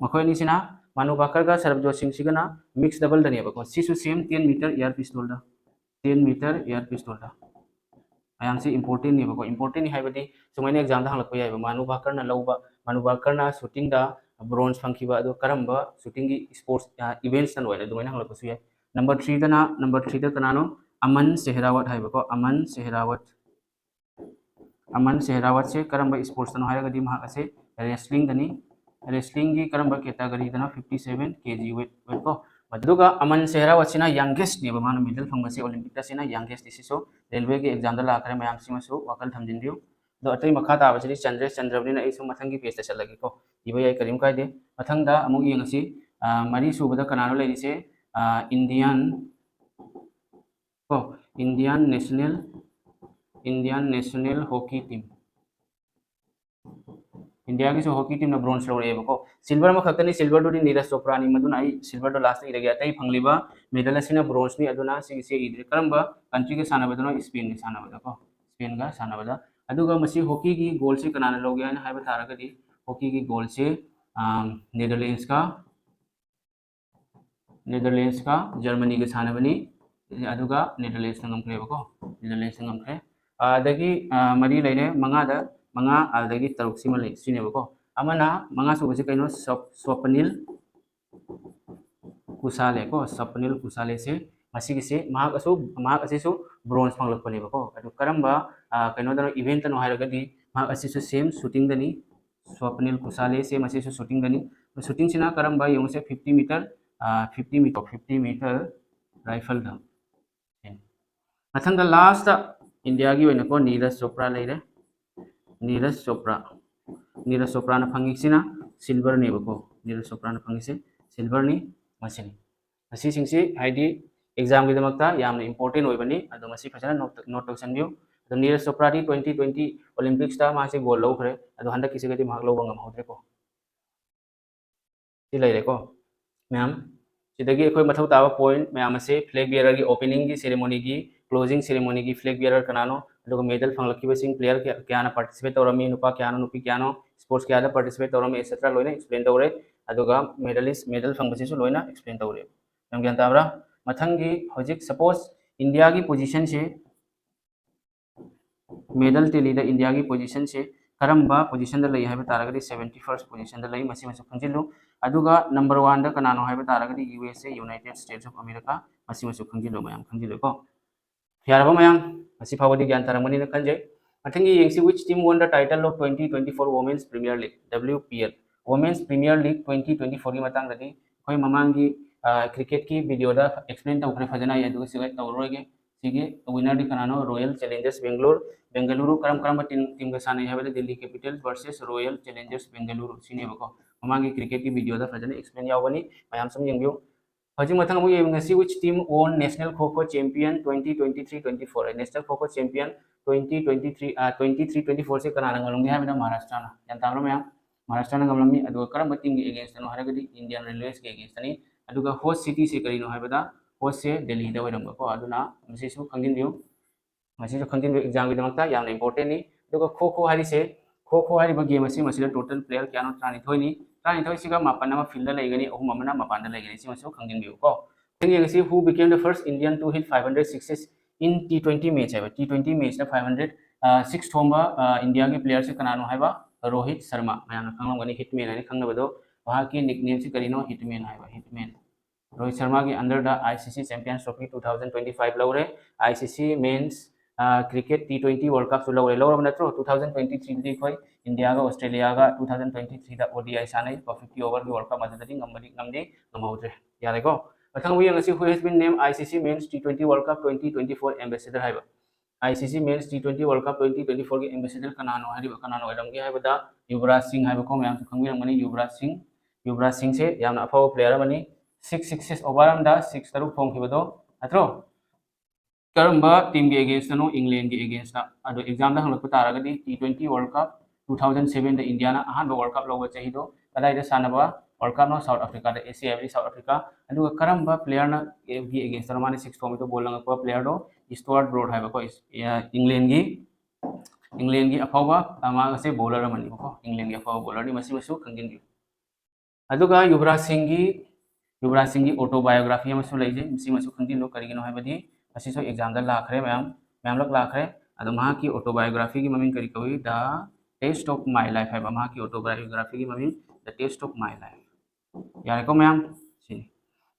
ꯃꯈꯣꯏ ꯑꯅꯤꯁꯤꯅ, ꯃꯥꯅꯨ ꯚꯥꯀꯔꯒ ꯁꯔꯕꯖꯣꯠ ꯁꯤꯡꯁꯤꯒꯅ mix doubleꯗꯅꯦꯕꯀꯣ꯫ ꯁꯤꯁꯨ same ten meter air pistolꯗ, ten meter air pistolꯗ꯫ ꯃꯌꯥꯝꯁꯤ importantꯅꯦꯕꯀꯣ꯫ Importantꯅꯤ ꯍꯥꯏꯕꯗꯤ ꯁꯨꯃꯥꯏꯅ examꯗ ꯍꯪꯂꯛꯄ ꯌꯥꯏꯕ, ꯃꯥꯅꯨ ꯚꯥꯀꯔꯅ ꯂꯧꯕ, ꯃꯥꯅꯨ ꯚꯥꯀꯔꯅ shootingꯗ ꯕ꯭ꯔꯣꯟꯖ ꯐꯪꯈꯤꯕ ꯑꯗꯣ ꯀꯔꯝꯕ ꯁꯨꯇꯤꯡꯒꯤ ꯏꯁꯄꯣꯔꯠꯁ ꯏꯚꯦꯟꯠꯁꯅ ꯑꯣꯏꯅ ꯑꯗꯨꯃꯥꯏꯅ ꯍꯪꯂꯛꯄꯁꯨ ꯌꯥꯏ꯫ ꯅꯝꯕꯔ ꯊ꯭ꯔꯤꯗꯅ ꯅꯝꯕꯔ ꯊ꯭ꯔꯤꯗ ꯀꯅꯥꯅꯣ? ꯑꯃꯟ ꯁꯦꯍꯔꯥꯋꯠ ꯍꯥꯏꯕꯀꯣ, ꯑꯃꯟ ꯁꯦꯍꯔꯥꯋꯠ꯫ ꯑꯃꯟ ꯁꯦꯍꯔꯥꯋꯠꯁꯦ ꯀꯔꯝꯕ ꯏꯁꯄꯣꯔꯠꯁꯇꯅꯣ ꯍꯥꯏꯔꯒꯗꯤ ꯃꯍꯥꯛ ꯑꯁꯦ ꯔꯦꯁꯂꯤꯡꯗꯅꯤ꯫ ꯔꯦꯁꯂꯤꯡꯒꯤ ꯀꯔꯝꯕ ꯀꯦꯇꯥꯒꯔꯤꯗꯅꯣ? ꯐꯤꯐꯇꯤ ꯁꯦꯚꯦꯟ ꯀꯦ ꯖꯤ ꯋꯦꯠ ꯋꯦꯠ ꯀꯣ꯫ ꯑꯗꯨꯒ ꯑꯃꯟ ꯁꯦꯍꯔꯥꯋꯠꯁꯤꯅ ꯌꯪꯒꯦꯁꯅꯦꯕ, ꯃꯥꯅ ꯃꯦꯗꯜ ꯐꯪꯕꯁꯦ ꯑꯣꯂꯤꯝꯄꯤꯛꯇ꯫ ꯁꯤꯅ ꯌꯪꯒꯦꯁꯅꯤ꯫ ꯁꯤꯁꯨ ꯔꯦꯜꯋꯦꯒꯤ ꯑꯦꯛꯖꯥꯝꯗ ꯂꯥꯛꯈ꯭ꯔꯦ, ꯃꯌꯥꯝꯁꯤꯃꯁꯨ ꯋꯥꯈꯜ ꯊꯝꯖꯤꯟꯕꯤꯌꯨ꯫ ꯑꯗꯣ ꯑꯇꯩ ꯃꯈꯥ ꯇꯥꯕꯁꯤꯗꯤ ꯆꯟꯗ꯭ꯔꯦ, ꯆꯟꯗ꯭ꯔꯕꯅꯤꯅ ꯑꯩ ꯁꯨꯝ ꯃꯊꯪꯒꯤ ꯄꯦꯖꯇ ꯆꯠꯂꯒꯦꯀꯣ꯫ ꯏꯕ ꯌꯥꯏ, ꯀꯔꯤꯝ ꯀꯥꯏꯗꯦ꯫ ꯃꯊꯪꯗ ꯑꯃꯨꯛ ꯌꯦꯡꯉꯁꯤ꯫ ꯑ, ꯃꯔꯤ ꯁꯨꯕꯗ ꯀꯅꯥꯅꯣ ꯂꯩꯔꯤꯁꯦ? ꯑ, ꯏꯟꯗꯤꯌꯥꯟ ꯀꯣ, Indian national, Indian national hockey team. ꯏꯟꯗꯤꯌꯥꯒꯤꯁꯨ ꯍꯣꯀꯤ ꯇꯤꯝꯅ ꯕ꯭ꯔꯣꯟꯖ ꯂꯧꯔꯛꯑꯦꯕꯀꯣ꯫ ꯁꯤꯜꯚꯔ ꯑꯃꯈꯛꯇꯅꯤ, ꯁꯤꯜꯚꯔꯗꯨꯗꯤ ꯅꯤꯔꯖ ꯆꯣꯄ꯭ꯔꯥꯅꯤ, ꯃꯗꯨꯅ ꯑꯩ ꯁꯤꯜꯚꯔꯗꯣ ꯂꯥꯁꯇ ꯏꯔꯒꯦ꯫ ꯑꯇꯩ ꯐꯪꯂꯤꯕ ꯃꯦꯗꯜ ꯑꯁꯤꯅ ꯕ꯭ꯔꯣꯟꯖꯅꯤ, ꯑꯗꯨꯅ ꯁꯤꯒꯤꯁꯦ ꯏꯗ꯭ꯔꯦ꯫ ꯀꯔꯝꯕ ꯀꯟꯇ꯭ꯔꯤꯒ ꯁꯥꯟꯅꯕꯗꯅꯣ? ꯏꯁꯄꯦꯟꯒ ꯁꯥꯟꯅꯕꯗꯀꯣ, ꯏꯁꯄꯦꯟꯒ ꯁꯥꯟꯅꯕꯗ꯫ ꯑꯗꯨꯒ ꯃꯁꯤ ꯍꯣꯀꯤꯒꯤ ꯒꯣꯜꯁꯦ ꯀꯅꯥꯅ ꯂꯧꯒꯦ ꯍꯥꯏꯅ ꯍꯥꯏꯕ ꯇꯥꯔꯒꯗꯤ, ꯍꯣꯀꯤꯒꯤ ꯒꯣꯜꯁꯦ, ꯑꯥ, ꯅꯦꯗꯔꯂꯦꯟꯁꯀ, ꯅꯦꯗꯔꯂꯦꯟꯁꯀ ꯖꯔꯃꯅꯤꯒ ꯁꯥꯟꯅꯕꯅꯤ, ꯑꯗꯨꯒ ꯅꯦꯗꯔꯂꯦꯟꯁꯅ ꯉꯝꯈ꯭ꯔꯦꯕꯀꯣ, ꯅꯦꯗꯔꯂꯦꯟꯁꯅ ꯉꯝꯈ꯭ꯔꯦ꯫ ꯑꯗꯒꯤ, ꯑ, ꯃꯔꯤ ꯂꯩꯔꯦ, ꯃꯉꯥꯗ, ꯃꯉꯥ, ꯑꯗꯒꯤ ꯇꯔꯨꯛꯁꯤꯃ ꯂꯩ, ꯁꯤꯅꯦꯕꯀꯣ꯫ ꯑꯃꯅ, ꯃꯉꯥ ꯁꯨꯕꯁꯦ ꯀꯩꯅꯣ? ꯁꯣꯞ-, ꯁꯣꯄꯅꯤꯜ ꯀꯨꯁꯥꯂꯦ ꯀꯣ, ꯁꯣꯄꯅꯤꯜ ꯀꯨꯁꯥꯂꯦꯁꯦ, ꯃꯁꯤꯒꯤꯁꯦ, ꯃꯍꯥꯛ ꯑꯁꯨ-, ꯃꯍꯥꯛ ꯑꯁꯤꯁꯨ ꯕ꯭ꯔꯣꯟꯖ ꯐꯪꯂꯛꯄꯅꯦꯕꯀꯣ꯫ ꯑꯗꯨ ꯀꯔꯝꯕ, ꯑ, ꯀꯩꯅꯣꯗꯅꯣ, ꯏꯚꯦꯟꯠꯇꯅꯣ ꯍꯥꯏꯔꯒꯗꯤ, ꯃꯍꯥꯛ ꯑꯁꯤꯁꯨ ꯁꯦꯝ ꯁꯨꯇꯤꯡꯗꯅꯤ, ꯁꯣꯄꯅꯤꯜ ꯀꯨꯁꯥꯂꯦꯁꯦ, ꯃꯁꯤꯁꯨ ꯁꯨꯇꯤꯡꯗꯅꯤ꯫ ꯁꯨꯇꯤꯡꯁꯤꯅ ꯀꯔꯝꯕ ꯌꯦꯡꯉꯨꯁꯦ? ꯐꯤꯐꯇꯤ ꯃꯤꯇꯔ, ꯑ, ꯐꯤꯐꯇꯤ ꯃꯤꯇꯔ, ꯐꯤꯐꯇꯤ ꯃꯤꯇꯔ ꯔꯥꯏꯐꯜꯗ꯫ ꯃꯊꯪꯗ ꯂꯥꯁꯇ ꯏꯟꯗꯤꯌꯥꯒꯤ ꯑꯣꯏꯅꯀꯣ ꯅꯤꯔꯖ ꯆꯣꯄ꯭ꯔꯥ ꯂꯩꯔꯦ꯫ ꯅꯤꯔꯖ ꯆꯣꯄ꯭ꯔꯥ, ꯅꯤꯔꯖ ꯆꯣꯄ꯭ꯔꯥꯅ ꯐꯪꯉꯤꯁꯤꯅ ꯁꯤꯜꯚꯔꯅꯦꯕꯀꯣ꯫ ꯅꯤꯔꯖ ꯆꯣꯄ꯭ꯔꯥꯅ ꯐꯪꯉꯤꯁꯦ ꯁꯤꯜꯚꯔꯅꯤ꯫ ꯃꯁꯤꯅꯤ, ꯃꯁꯤꯁꯤꯡꯁꯤ ꯍꯥꯏꯗꯤ ꯑꯦꯛꯖꯥꯝꯒꯤꯗꯃꯛꯇ ꯌꯥꯝꯅ ꯏꯝꯄꯣꯔꯇꯦꯟ ꯑꯣꯏꯕꯅꯤ꯫ ꯑꯗꯣ ꯃꯁꯤ ꯐꯖꯅ ꯅꯣꯠ, ꯅꯣꯠ ꯇꯧꯁꯟꯕꯤꯌꯨ꯫ ꯑꯗꯣ ꯅꯤꯔꯖ ꯆꯣꯄ꯭ꯔꯥꯗꯤ ꯇ꯭ꯋꯦꯟꯇꯤ ꯇ꯭ꯋꯦꯟꯇꯤ ꯑꯣꯂꯤꯝꯄꯤꯛꯁꯇ ꯃꯥꯁꯦ ꯒꯣꯜ ꯂꯧꯈ꯭ꯔꯦ, ꯑꯗꯣ ꯍꯟꯗꯛꯀꯤꯁꯤꯒꯗꯤ ꯃꯍꯥꯛ ꯂꯧꯕ ꯉꯝꯍꯧꯗ꯭ꯔꯦꯀꯣ꯫ ꯁꯤ ꯂꯩꯔꯦꯀꯣ ꯃꯌꯥꯝ꯫ ꯁꯤꯗꯒꯤ ꯑꯩꯈꯣꯏ ꯃꯊꯧ ꯇꯥꯕ ꯄꯣꯏꯟꯠ ꯃꯌꯥꯝ ꯑꯁꯦ ꯐ꯭ꯂꯦꯒ ꯕꯤꯌꯔꯒꯤ ꯑꯣꯄꯦꯅꯤꯡꯒꯤ ꯁꯦꯔꯦꯃꯣꯅꯤꯒꯤ, ꯀ꯭ꯂꯣꯖꯤꯡ ꯁꯦꯔꯦꯃꯣꯅꯤꯒꯤ ꯐ꯭ꯂꯦꯒ ꯕꯤꯌꯔ ꯀꯅꯥꯅꯣ, ꯑꯗꯨꯒ ꯃꯦꯗꯜ ꯐꯪꯂꯛꯈꯤꯕꯁꯤꯡ, ꯄ꯭ꯂꯦꯌꯔ ꯀꯌꯥ-, ꯀꯌꯥꯅ ꯄꯥꯔꯇꯤꯁꯤꯄꯦꯠ ꯇꯧꯔꯝꯃꯤ, ꯅꯨꯄꯥ ꯀꯌꯥꯅꯣ, ꯅꯨꯄꯤ ꯀꯌꯥꯅꯣ, ꯏꯁꯄꯣꯔꯠꯁ ꯀꯌꯥꯗ ꯄꯥꯔꯇꯤꯁꯤꯄꯦꯠ ꯇꯧꯔꯝꯃꯤ, ꯑꯦꯠꯁꯦꯇ꯭ꯔꯥ ꯂꯣꯏꯅ ꯑꯦꯛꯁꯄ꯭ꯂꯦꯟ ꯇꯧꯔꯦ꯫ ꯑꯗꯨꯒ ꯃꯦꯗꯂꯤꯁ, ꯃꯦꯗꯜ ꯐꯪꯕꯁꯤꯁꯨ ꯂꯣꯏꯅ ꯑꯦꯛꯁꯄ꯭ꯂꯦꯟ ꯇꯧꯔꯦ꯫ ꯌꯥꯝ ꯒ꯭ꯌꯥꯟ ꯇꯥꯕ꯭ꯔꯥ? ꯃꯊꯪꯒꯤ ꯍꯧꯖꯤꯛ ꯁꯄꯣꯁ ꯏꯟꯗꯤꯌꯥꯒꯤ ꯄꯣꯖꯤꯁꯟꯁꯦ, ꯃꯦꯗꯜ ꯇꯦꯂꯤꯗ ꯏꯟꯗꯤꯌꯥꯒꯤ ꯄꯣꯖꯤꯁꯟꯁꯦ ꯀꯔꯝꯕ positionꯗ ꯂꯩ ꯍꯥꯏꯕ ꯇꯥꯔꯒꯗꯤ seventy first positionꯗ ꯂꯩ, ꯃꯁꯤꯃꯁꯨ ꯈꯪꯖꯤꯜꯂꯨ꯫ ꯑꯗꯨꯒ number oneꯗ ꯀꯅꯥꯅꯣ ꯍꯥꯏꯕ ꯇꯥꯔꯒꯗꯤ U S A, United States of America, ꯃꯁꯤꯃꯁꯨ ꯈꯪꯖꯤꯜꯂꯨ ꯃꯌꯥꯝ, ꯈꯪꯖꯤꯜꯂꯨꯀꯣ꯫ ꯌꯥꯔꯕ ꯃꯌꯥꯝ? ꯃꯁꯤ ꯐꯥꯎꯕꯗꯤ ꯒ꯭ꯌꯥꯟ ꯇꯥꯔꯝꯒꯅꯤꯅ ꯈꯟꯖꯩ꯫ ꯃꯊꯪꯒꯤ ꯌꯦꯡꯁꯤ, which team won the title of twenty twenty-four Women's Premier League, W P L? Women's Premier League twenty twenty-fourꯒꯤ ꯃꯇꯥꯡꯗꯗꯤ ꯑꯩꯈꯣꯏ ꯃꯃꯥꯡꯒꯤ cricketꯀꯤ videoꯗ explain ꯇꯧꯈ꯭ꯔꯦ ꯐꯖꯅ, ꯑꯩ ꯑꯗꯨꯒ ꯁꯤꯒ ꯇꯧꯔꯔꯣꯏꯒꯦ꯫ ꯁꯤꯒꯤ winnerꯗꯤ ꯀꯅꯥꯅꯣ? Royal Challengers Bangalore꯫ Bengaluru ꯀꯔꯝ ꯀꯔꯝꯕ team, teamꯒ ꯁꯥꯟꯅꯩ ꯍꯥꯏꯕꯗ Delhi Capitals versus Royal Challengers Bangalore ꯁꯤꯅꯦꯕꯀꯣ꯫ ꯃꯃꯥꯡꯒꯤ cricketꯀꯤ videoꯗ ꯐꯖꯅ explain ꯌꯥꯎꯒꯅꯤ, ꯃꯌꯥꯝ ꯁꯨꯝ ꯌꯦꯡꯕꯤꯌꯨ꯫ ꯍꯧꯖꯤꯛ ꯃꯊꯪ ꯑꯃꯨꯛ ꯌꯦꯡꯉꯁꯤ, which team won National Kho Kho Champion twenty twenty-three twenty-four? National Kho Kho Champion twenty twenty-three, twenty-three twenty-fourꯁꯦ ꯀꯅꯥꯅ ꯉꯝꯂꯝꯒꯦ ꯍꯥꯏꯕꯗ ꯃꯍꯥꯔꯥꯁꯇ꯭ꯔꯅ꯫ ꯒ꯭ꯌꯥꯟ ꯇꯥꯕ꯭ꯔꯥ ꯃꯌꯥꯝ? ꯃꯍꯥꯔꯥꯁꯇ꯭ꯔꯅ ꯉꯝꯂꯝꯃꯤ꯫ ꯑꯗꯨꯒ ꯀꯔꯝꯕ teamꯒꯤ againstꯅꯣ ꯍꯥꯏꯔꯒꯗꯤ Indian Railwaysꯀꯤ againstꯅꯤ꯫ ꯑꯗꯨꯒ host cityꯁꯦ ꯀꯔꯤꯅꯣ ꯍꯥꯏꯕꯗ hostꯁꯦ ꯗꯦꯜꯂꯤꯗ ꯑꯣꯏꯔꯝꯕꯀꯣ꯫ ꯑꯗꯨꯅ ꯃꯁꯤꯁꯨ ꯈꯪꯖꯤꯟꯕꯤꯌꯨ꯫ ꯃꯁꯤꯁꯨ ꯈꯪꯖꯤꯟꯕꯤꯌꯨ, examꯒꯤꯗꯃꯛꯇ ꯌꯥꯝꯅ importantꯅꯤ꯫ ꯑꯗꯨꯒ ꯈꯣ ꯈꯣ ꯍꯥꯏꯔꯤꯁꯦ, ꯈꯣ ꯈꯣ ꯍꯥꯏꯔꯤꯕ game ꯑꯁꯤ, ꯃꯁꯤꯗ total player ꯀꯌꯥꯅꯣ? ꯇꯔꯥꯅꯤꯊꯣꯏꯅꯤ꯫ ꯇꯔꯥꯅꯤꯊꯣꯏꯁꯤꯒ ꯃꯥꯄꯟ ꯑꯃ fieldꯗ ꯂꯩꯒꯅꯤ, ꯑꯍꯨꯝ ꯑꯃꯅ ꯃꯄꯥꯟꯗ ꯂꯩꯒꯅꯤ꯫ ꯁꯤꯃꯁꯨ ꯈꯪꯖꯤꯟꯕꯤꯌꯨꯀꯣ꯫ ꯃꯊꯪ ꯌꯦꯡꯉꯁꯤ, who became the first Indian to hit five hundred sixes in T twenty match ꯍꯥꯏꯕ꯫ T twenty matchꯇ five hundred six ꯊꯣꯝꯕ Indiaꯒꯤ playerꯁꯦ ꯀꯅꯥꯅꯣ ꯍꯥꯏꯕ? ꯔꯣꯍꯤꯠ ꯁꯔꯃ꯫ ꯃꯌꯥꯝꯅ ꯈꯪꯂꯝꯒꯅꯤ, hitman ꯍꯥꯏꯅ ꯈꯪꯅꯕꯗꯣ꯫ ꯃꯍꯥꯛꯀꯤ nicknameꯁꯤ ꯀꯔꯤꯅꯣ? Hitman ꯍꯥꯏꯕ, hitman꯫ Rohit ꯁꯔꯃꯒꯤ underꯗ I C C Champions Trophy two thousand twenty-five ꯂꯧꯔꯦ, I C C Men's Cricket T twenty World Cupꯁꯨ ꯂꯧꯔꯦ꯫ ꯂꯧꯔꯕ ꯅꯠꯇ꯭ꯔꯣ? Two thousand twenty-threeꯗꯗꯤ ꯑꯩꯈꯣꯏ ꯏꯟꯗꯤꯌꯥꯒ ꯑꯣꯁꯇ꯭ꯔꯦꯂꯤꯌꯥꯒ two thousand twenty-threeꯗ O D I ꯁꯥꯟꯅꯩ, fifty overꯒꯤ World Cup, ꯑꯗꯨꯗꯗꯤ ꯉꯝꯕꯗꯤ ꯉꯝꯗꯤ ꯉꯝꯍꯧꯗ꯭ꯔꯦ꯫ ꯌꯥꯔꯦꯀꯣ? ꯃꯊꯪ ꯑꯃꯨꯛ ꯌꯦꯡꯉꯁꯤ, who has been named I C C Men's T twenty World Cup twenty twenty-four ambassador ꯍꯥꯏꯕ꯫ I C C Men's T twenty World Cup twenty twenty-fourꯒꯤ ambassador ꯀꯅꯥꯅꯣ ꯍꯥꯏꯔꯤꯕ? ꯀꯅꯥꯅ ꯑꯣꯏꯔꯝꯒꯦ ꯍꯥꯏꯕꯗ ꯌꯨꯕꯔꯥꯖ ꯁꯤꯡ ꯍꯥꯏꯕꯀꯣ, ꯃꯌꯥꯝꯁꯨ ꯈꯪꯕꯤꯔꯝꯒꯅꯤ꯫ ꯌꯨꯕꯔꯥꯖ ꯁꯤꯡ, ꯌꯨꯕꯔꯥꯖ ꯁꯤꯡꯁꯦ ꯌꯥꯝꯅ ꯑꯐꯥꯎꯕ player ꯑꯃꯅꯤ꯫ Six sixes, over ꯑꯃꯗ six ꯇꯔꯨꯛ ꯊꯣꯡꯈꯤꯕꯗꯣ ꯅꯠꯇ꯭ꯔꯣ? ꯀꯔꯝꯕ teamꯒꯤ againstꯅꯣ? Englandꯒꯤ againstꯇ꯫ ꯑꯗꯣ examꯗ ꯍꯪꯂꯛꯄ ꯇꯥꯔꯒꯗꯤ T twenty World Cup two thousand sevenꯗ ꯏꯟꯗꯤꯌꯥꯅ ꯑꯍꯥꯟꯕ World Cup ꯂꯧꯕ ꯆꯍꯤꯗꯣ ꯀꯗꯥꯏꯗ ꯁꯥꯟꯅꯕ World Cupꯅꯣ? South Africaꯗ, A C I ꯍꯥꯏꯕꯗꯤ South Africa꯫ ꯑꯗꯨꯒ ꯀꯔꯝꯕ playerꯅ, ꯒꯤ againstꯅꯣ ꯃꯥꯅ six ꯊꯣꯡꯕꯗꯣ, ball ꯂꯪꯉꯛꯄ playerꯗꯣ? Stuart Broad ꯍꯥꯏꯕꯀꯣ, ꯏꯁ-, ꯑ, Englandꯒꯤ, Englandꯒꯤ ꯑꯐꯥꯎꯕ, ꯑ, ꯃꯥ ꯑꯁꯦ bowler ꯑꯃꯅꯤꯕꯀꯣ, Englandꯒꯤ ꯑꯐꯥꯎꯕ bowlerꯅꯤ, ꯃꯁꯤꯃꯁꯨ ꯈꯪꯖꯤꯟꯕꯤꯌꯨ꯫ ꯑꯗꯨꯒ ꯌꯨꯕꯔꯥꯖ ꯁꯤꯡꯒꯤ, ꯌꯨꯕꯔꯥꯖ ꯁꯤꯡꯒꯤ autobiography ꯑꯃꯁꯨ ꯂꯩꯖꯩ, ꯃꯁꯤꯃꯁꯨ ꯈꯪꯖꯤꯜꯂꯨ꯫ ꯀꯔꯤꯒꯤꯅꯣ ꯍꯥꯏꯕꯗꯤ ꯃꯁꯤꯁꯨ examꯗ ꯂꯥꯛꯈ꯭ꯔꯦ, ꯃꯌꯥꯝ, ꯃꯌꯥꯝꯂꯛ ꯂꯥꯛꯈ꯭ꯔꯦ꯫ ꯑꯗꯣ ꯃꯍꯥꯛꯀꯤ autobiographyꯒꯤ ꯃꯃꯤꯡ ꯀꯔꯤ ꯀꯧꯏ? The Taste of My Life ꯍꯥꯏꯕ ꯃꯍꯥꯛꯀꯤ autobiographyꯒꯤ ꯃꯃꯤꯡ, The Taste of My Life꯫ ꯌꯥꯔꯦꯀꯣ ꯃꯌꯥꯝ? ꯁꯤꯅꯤ꯫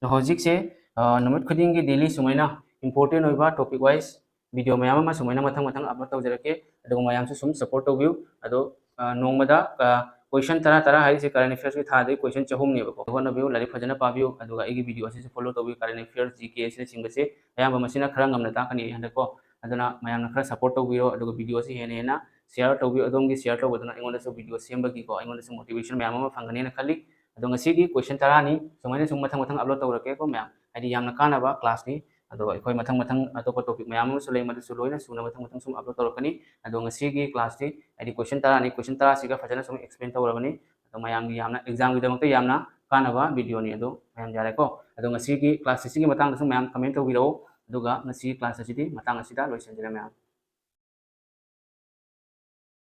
ꯑꯗꯣ ꯍꯧꯖꯤꯛꯁꯦ, ꯑ, ꯅꯨꯃꯤꯠ ꯈꯨꯗꯤꯡꯒꯤ daily ꯁꯨꯃꯥꯏꯅ important ꯑꯣꯏꯕ topic wise video ꯃꯌꯥꯝ ꯑꯃ ꯁꯨꯃꯥꯏꯅ ꯃꯊꯪ ꯃꯊꯪ upload ꯇꯧꯖꯔꯛꯀꯦ꯫ ꯑꯗꯨꯒ ꯃꯌꯥꯝꯁꯨ ꯁꯨꯝ support ꯇꯧꯕꯤꯌꯨ꯫ ꯑꯗꯣ, ꯑ, ꯅꯣꯡꯃꯗ, ꯑ, question ꯇꯔꯥ ꯇꯔꯥ ꯍꯥꯏꯔꯤꯁꯦ current affairsꯀꯤ ꯊꯥꯗꯒꯤ question ꯆꯍꯨꯝꯅꯦꯕꯀꯣ꯫ ꯍꯣꯠꯅꯕꯤꯌꯨ, ꯂꯥꯏꯔꯤꯛ ꯐꯖꯅ ꯄꯥꯕꯤꯌꯨ, ꯑꯗꯨꯒ ꯑꯩꯒꯤ video ꯑꯁꯤꯁꯨ follow ꯇꯧꯕꯤꯌꯨ꯫ Current affairs, G K ꯑꯁꯤꯅꯆꯤꯡꯕꯁꯦ ꯑꯌꯥꯝꯕ ꯃꯁꯤꯅ ꯈꯔ ꯉꯝꯅ ꯇꯥꯛꯀꯅꯤ ꯍꯟꯗꯛꯀꯣ꯫ ꯑꯗꯨꯅ ꯃꯌꯥꯝꯅ ꯈꯔ support ꯇꯧꯕꯤꯔꯣ, ꯑꯗꯨꯒ video ꯑꯁꯤ ꯍꯦꯟꯅ ꯍꯦꯟꯅ share ꯇꯧꯕꯤꯌꯨ꯫ ꯑꯗꯣꯝꯒꯤ share ꯇꯧꯕꯗꯨꯅ ꯑꯩꯉꯣꯟꯗꯁꯨ video ꯁꯦꯝꯕꯒꯤꯀꯣ, ꯑꯩꯉꯣꯟꯗꯁꯨ motivation ꯃꯌꯥꯝ ꯑꯃ ꯐꯪꯒꯅꯦꯅ ꯈꯜꯂꯤ꯫ ꯑꯗꯣ ꯉꯁꯤꯒꯤ question ꯇꯔꯥꯅꯤ, ꯁꯨꯃꯥꯏꯅ ꯁꯨꯝ ꯃꯊꯪ ꯃꯊꯪ upload ꯇꯧꯔꯛꯀꯦꯀꯣ ꯃꯌꯥꯝ, ꯍꯥꯏꯗꯤ ꯌꯥꯝꯅ ꯀꯥꯟꯅꯕ classꯅꯤ꯫ ꯑꯗꯣ ꯑꯩꯈꯣꯏ ꯃꯊꯪ ꯃꯊꯪ ꯑꯇꯣꯞꯄ topic ꯃꯌꯥꯝ ꯑꯃꯁꯨ ꯂꯩ, ꯃꯗꯨꯁꯨ ꯂꯣꯏꯅ ꯁꯨꯅ ꯃꯊꯪ ꯃꯊꯪ ꯁꯨꯝ upload ꯇꯧꯔꯛꯀꯅꯤ꯫ ꯑꯗꯣ ꯉꯁꯤꯒꯤ classꯇꯤ ꯍꯥꯏꯗꯤ question ꯇꯔꯥꯅꯤ, question ꯇꯔꯥꯁꯤꯒ ꯐꯖꯅ ꯁꯨꯝ explain ꯇꯧꯔꯕꯅꯤ꯫ ꯑꯗꯣ ꯃꯌꯥꯝꯒꯤ ꯌꯥꯝꯅ examꯒꯤꯗꯃꯛꯇ ꯌꯥꯝꯅ ꯀꯥꯟꯅꯕ videoꯅꯤ꯫ ꯑꯗꯣ ꯃꯌꯥꯝ ꯌꯥꯔꯦꯀꯣ꯫ ꯑꯗꯣ ꯉꯁꯤꯒꯤ class ꯑꯁꯤꯒꯤ ꯃꯇꯥꯡꯗꯁꯨ ꯃꯌꯥꯝ comment ꯇꯧꯕꯤꯔꯛꯎ꯫ ꯑꯗꯨꯒ ꯉꯁꯤꯒꯤ class ꯑꯁꯤꯗꯤ ꯃꯇꯥꯡ ꯑꯁꯤꯗ ꯂꯣꯏꯁꯤꯟꯖꯔꯦ ꯃꯌꯥꯝ꯫